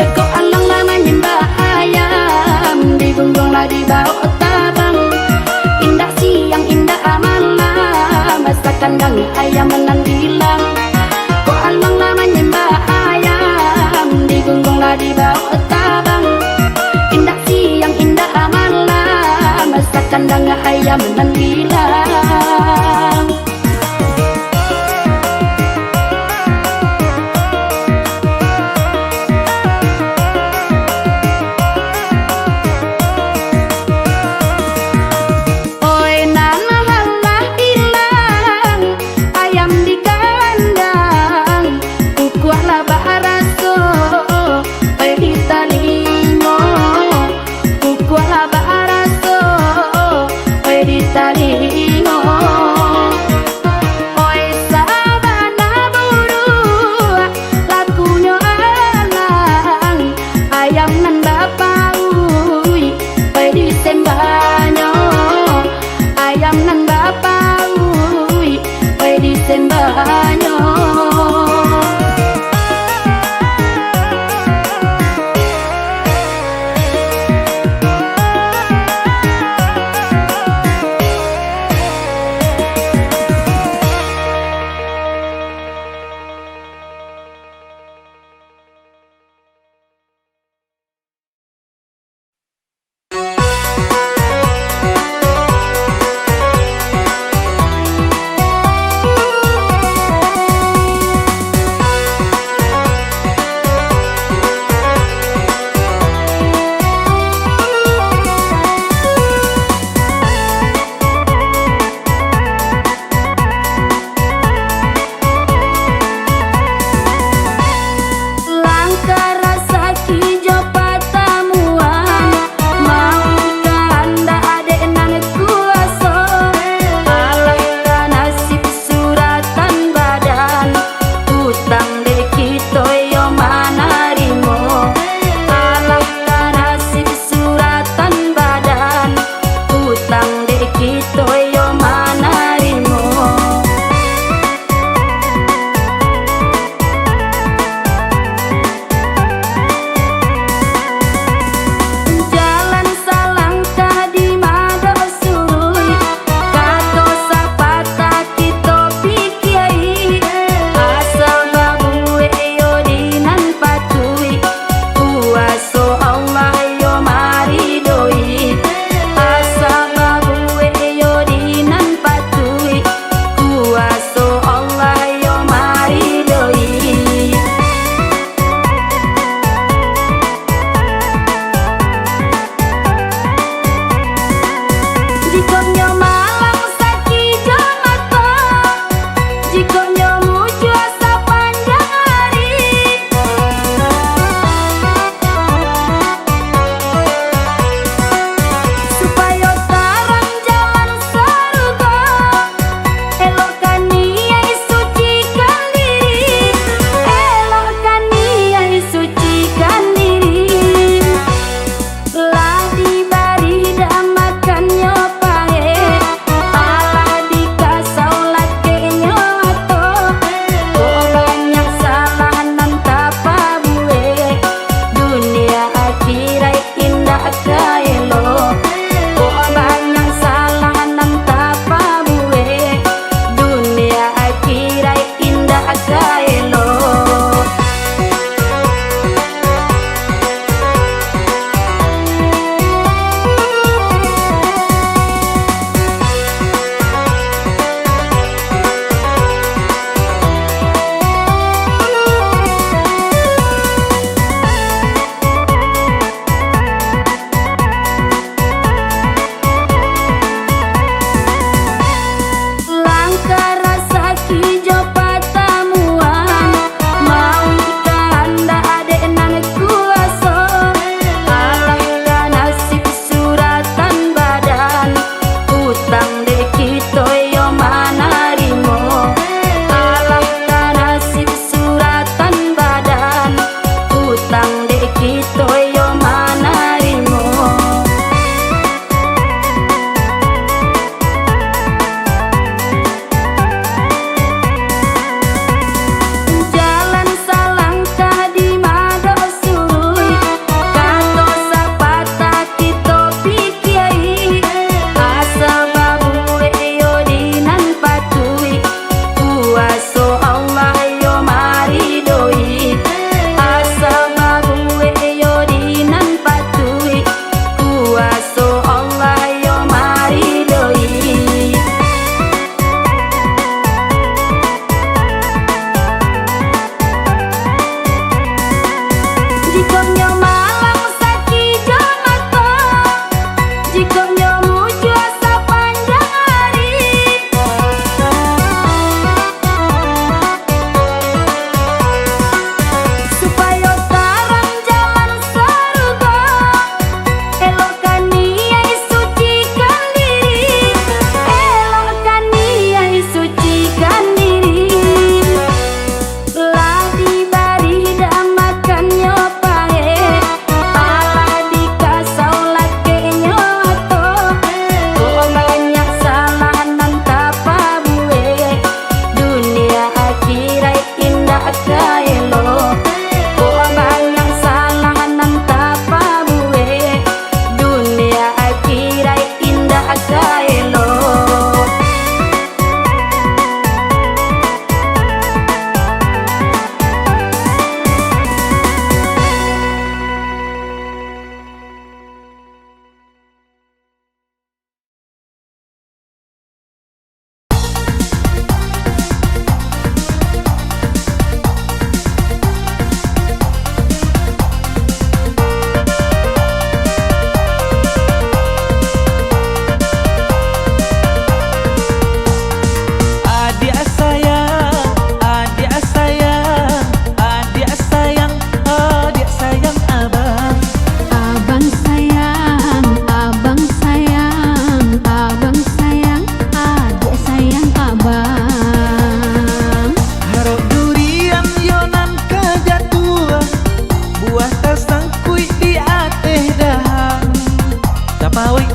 Kok alang lah manyembah ayam, digungguang lah dibawok tabang. Indak siang, indak malam, asa kandang ayam nan bilang. Kok alang lah manyembah ayam, digungguang lah dibawok tabang. Indak siang, indak malam, asa kandang ayam nan bilang. Oi, nan alah ilang ayam di kandang, kukuak lah baraso, oi, di talingo. Kukuak lah baraso, oi, di talingo. Oi, sabana buruak, lakunyo alang, ayam nan bapauik, oi, disembahnyo. Ayam nan bapauik, oi, disembahnyo.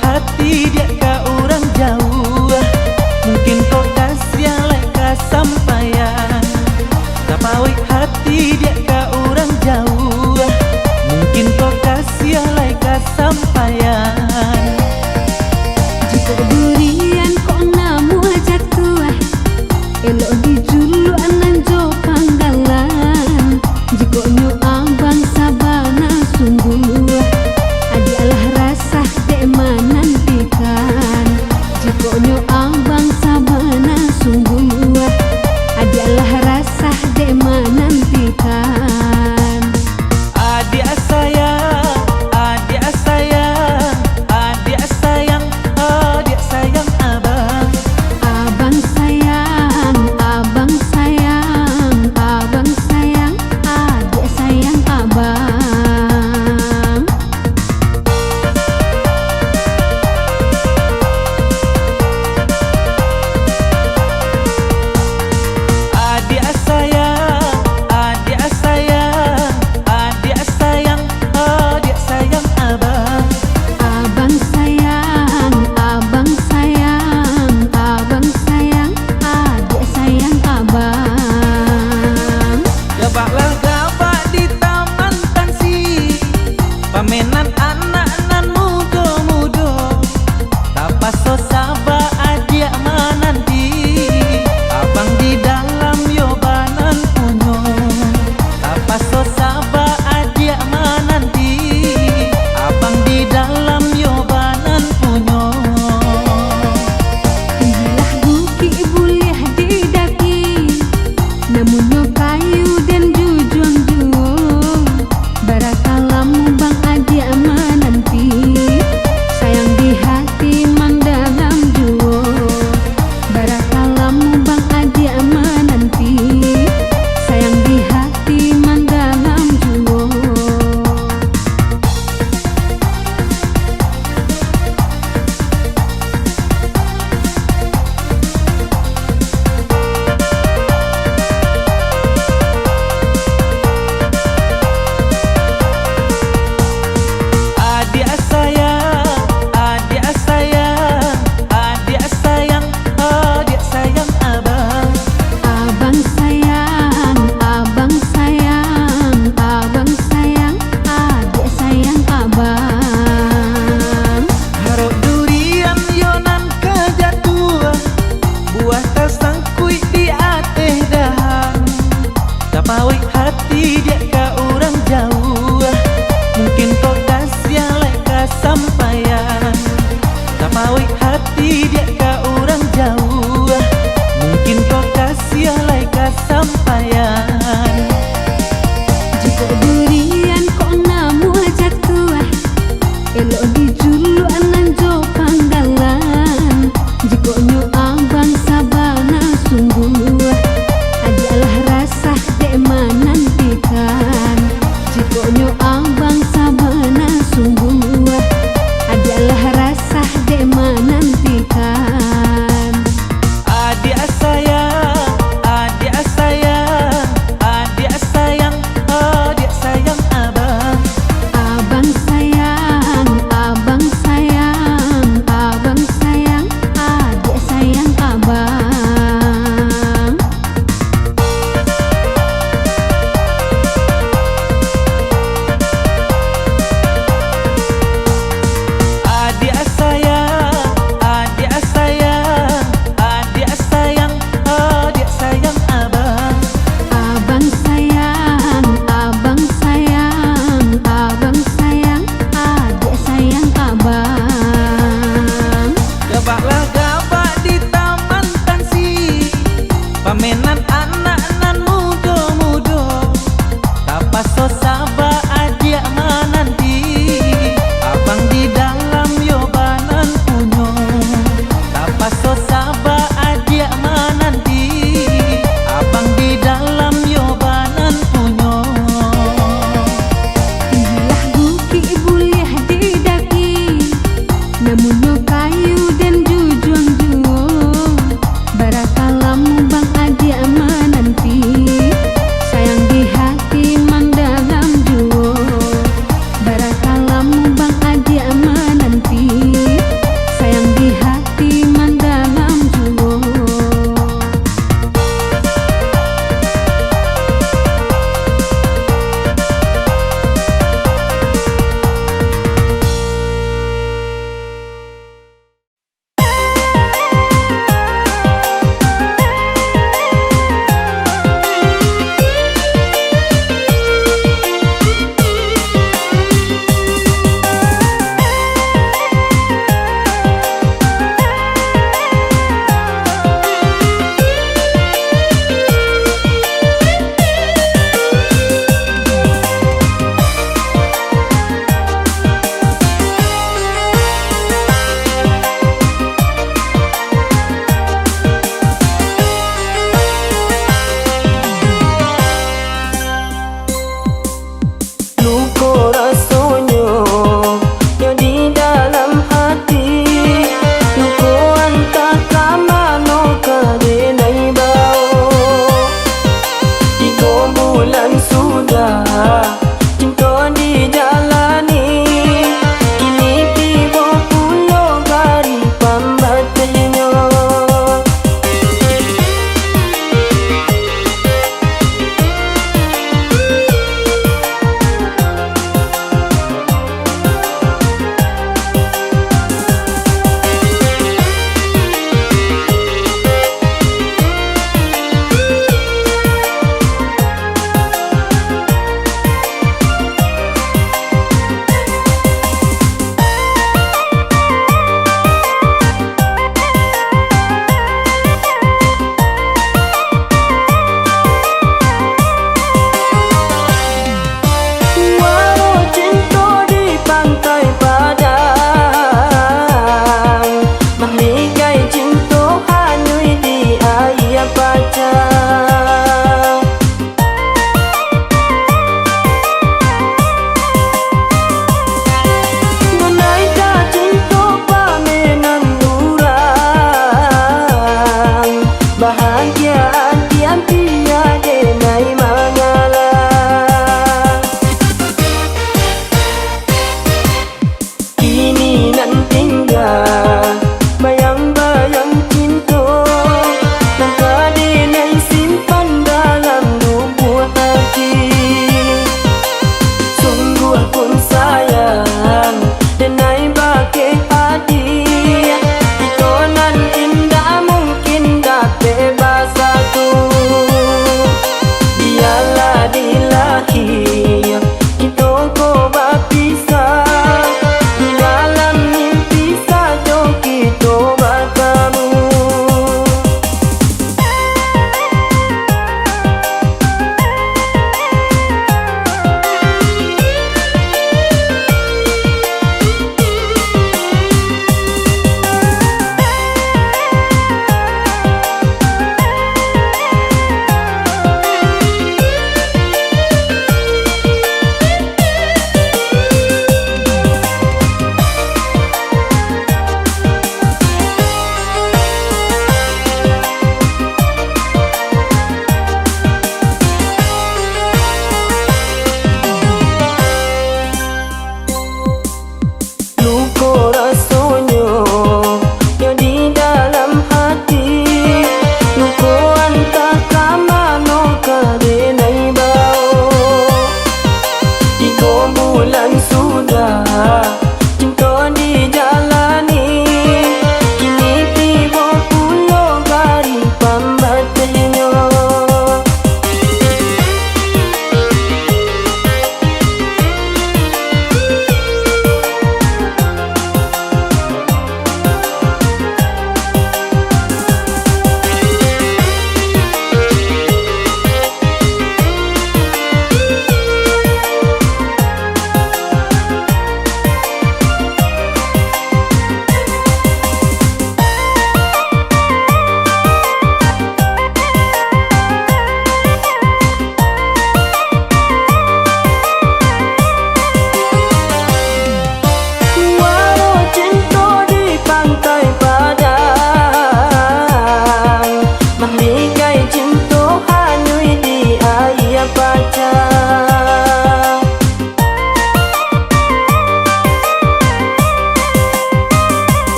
Hati diak ka urang jauah, mungkin kok kasiah lai ka sampaian. Tapauik hati diak ka urang jauah, mungkin kok kasiah lai ka sampaian. Jikok durian kok namuah jatuah, elok dijuluak nan jo panggalan. Jikoknyo abang sabana sungguah, adiak lah rasah dek manantikan. Jikoknyo abang sabana sungguah, adiak lah rasah dek manantikan. Adiak sayang, adiak sayang,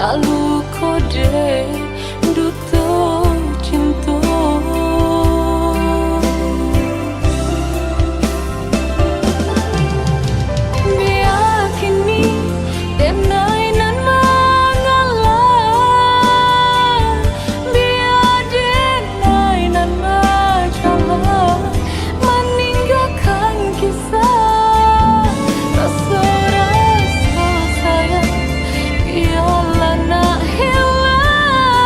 Aluko dek duto cinto. Bia kini denai nan mangalah, bia denai nan bajalan, maninggakan kisah raso-raso sayang. Bialah nak hilang,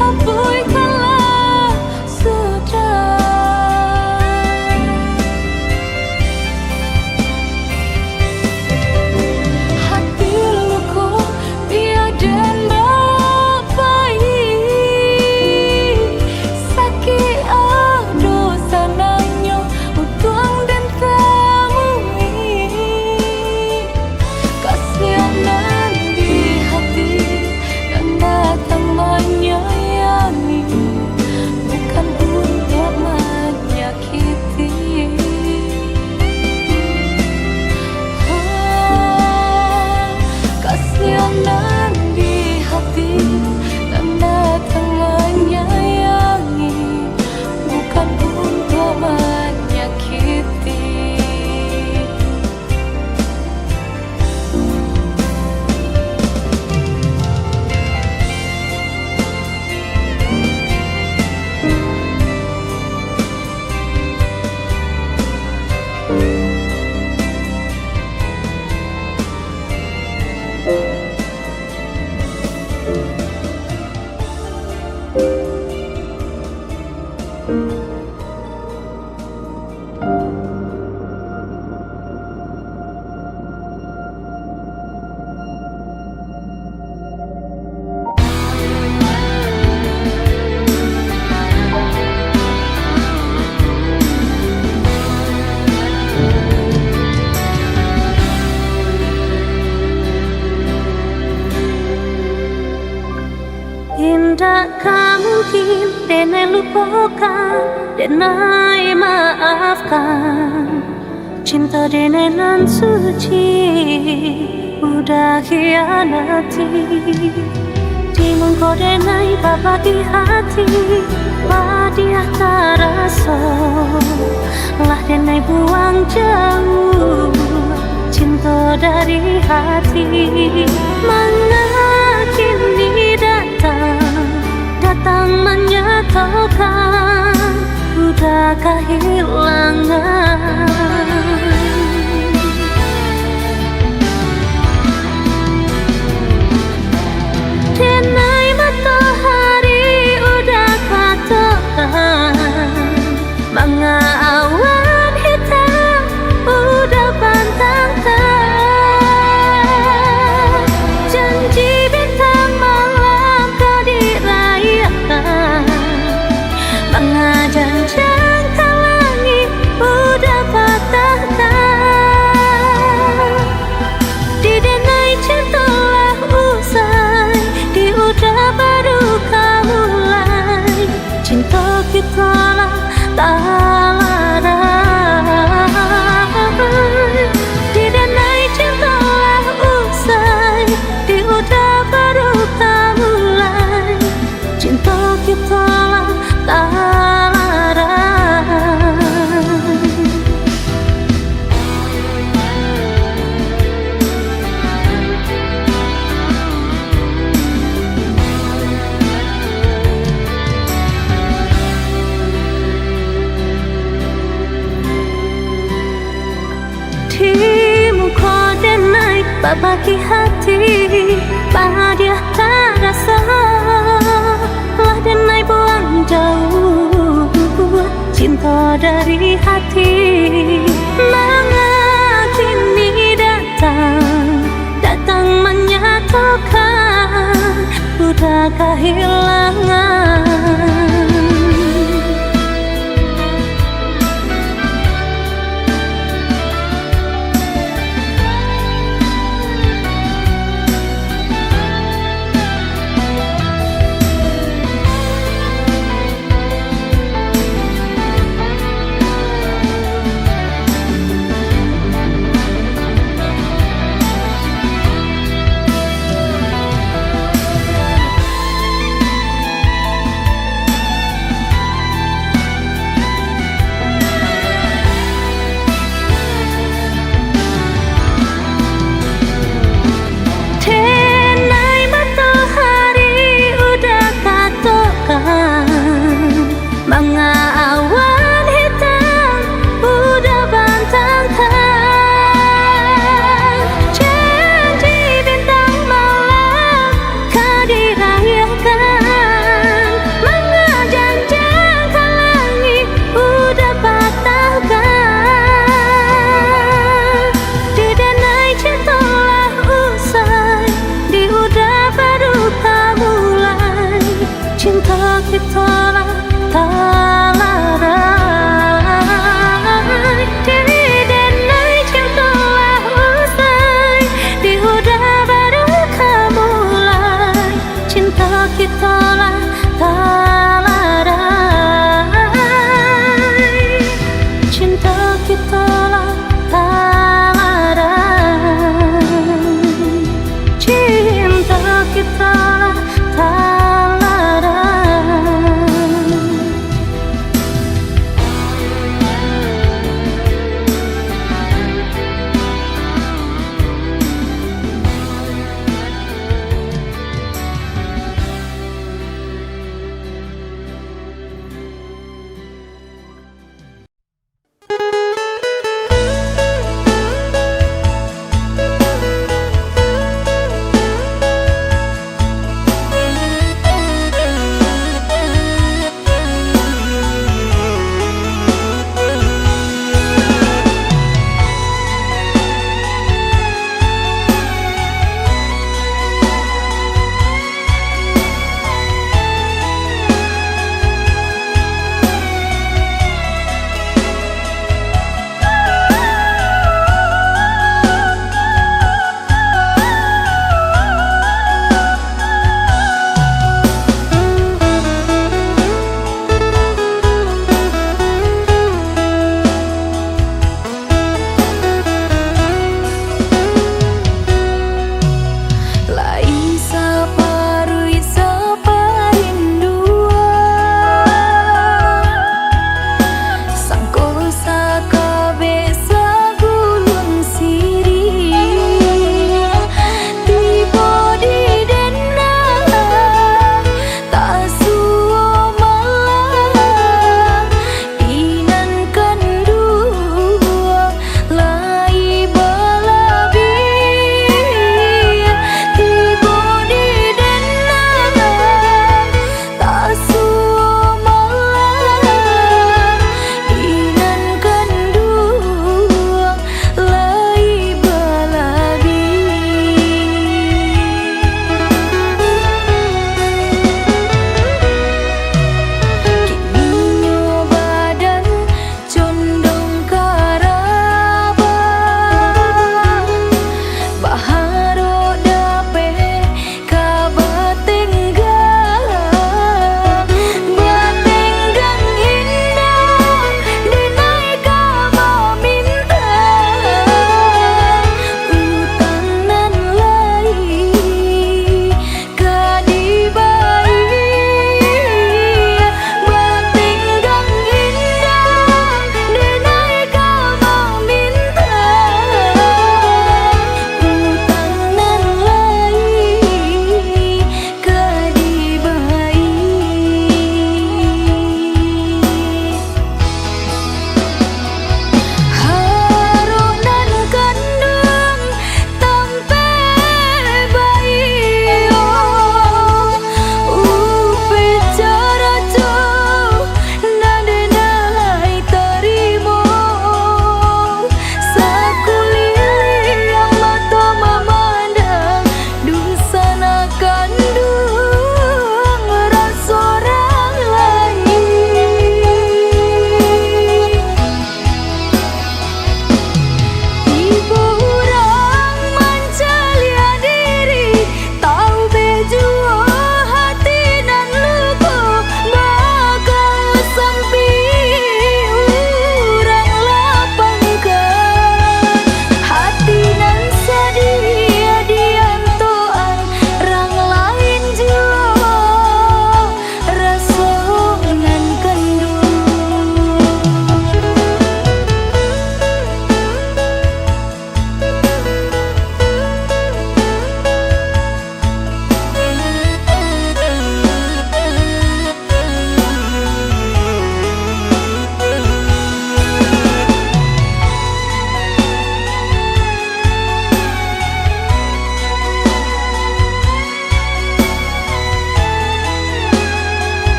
hapuikanlah sudah. Hati luko bia den bapaik, sakik ado sanangnyo untuang den tamui. Kasian nan di hati, nan datang manyayangi, bukan untuak manyakiti. Ah, kasian nan di hati, nan datang manyayangi, bukan untuak manyakiti. Indak ka mungkin denai lupokan, denai maafkan. Cinto denai nan suci, udah khianati. Di mungko denai babagi hati, padiah taraso. Lah denai buang jauah, cinto dari hati. Manga kini datang, datang manyatokan, udah kahilangan. Denai matohari udah katokan, manga awan hitam udah pantangkan. Janji bintang malam ka diraihkan, manga janjang ka langik udah patahkan. Di denai cinto lah usai, di udah baru ka mulai. Cinto kito lah talarai. Di denai cinto lah usai, di udah baru ka mulai. Cinto kito lah talarai. Di muko denai babagi hati, padiah taraso. Lah denai buang jauah, cinto dari hati. Manga kini datang, datang manyatokan, udah kahilangan. Kito lah talarai, di denai cinto lah usai, di huda baru ka mulai. Cinto kito lah talarai, cinto kito lah talarai, cinto kito lah talarai.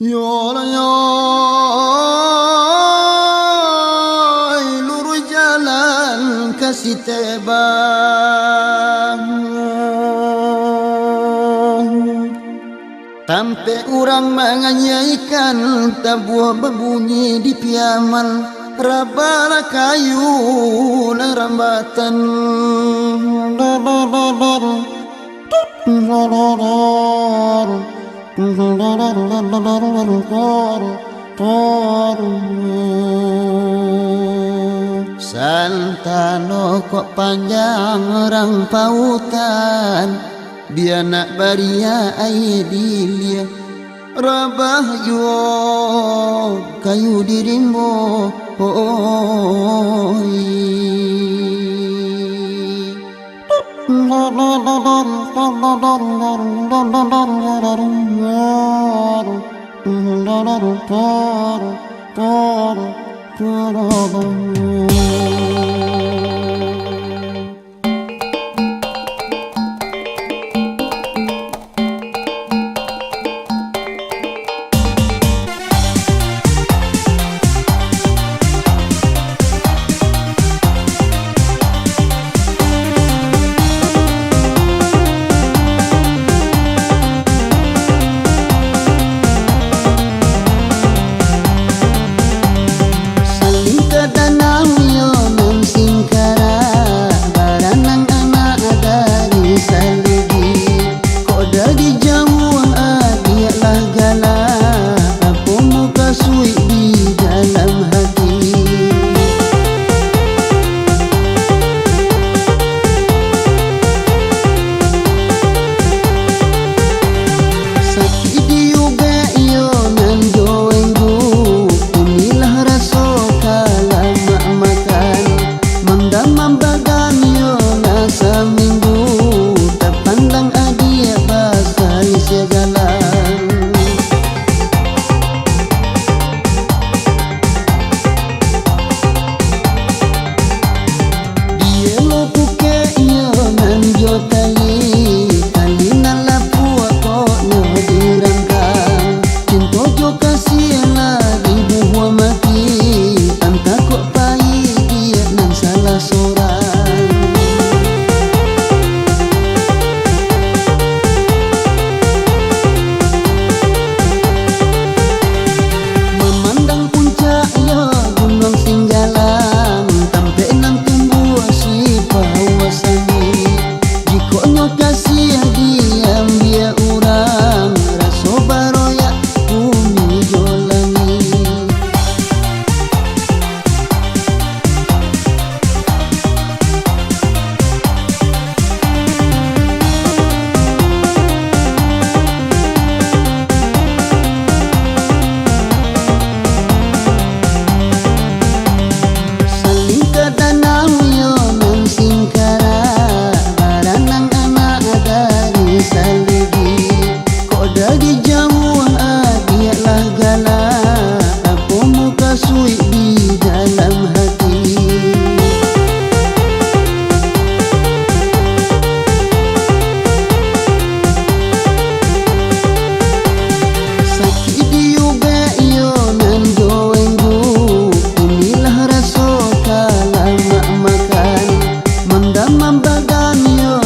Yo lah yo, lurus jalan ka Sitebang. Tampek urang manganiaikan, tabuah babunyi di Piaman, rabalah kayu nan rambatan. Santano kok panjang rang pautan, bia nak bariak aia di ilia, rabah juo kayu di rimbo, oi. Salingka danau yo nan singkarak, baranang anak dari Saligi. Kok dari jauah adiak lah galak, apo mukasuik di dalam hati. Sakik diubek iyo nan jo enggu, inilah raso ka lamak makan. Mandamam badan iyo lah saminggu, tapandang adiak basalisiah jalan. Dielo pukek iyo nan jo tali, tali nan lapuak kok nyo dirangkang. Cinto jo kasiah lah dibubuah mati, antah kok pai diak nan salah sorang. Mamandang puncak yo Gunuang Singgalang, tampek nan tumbuah sipauah sangik. Jikok nyo kasiah diambiak urang, raso baroyak bumi jo langik. Salingka danau yo nan singkarak, baranang anak dari Saligi. Kok dari jauah adiak lah galak, apo mukasuik di dalam hati. Sakik diubek iyo nan jo enggu, inilah raso ka lamak makan. Mandamam badan iyo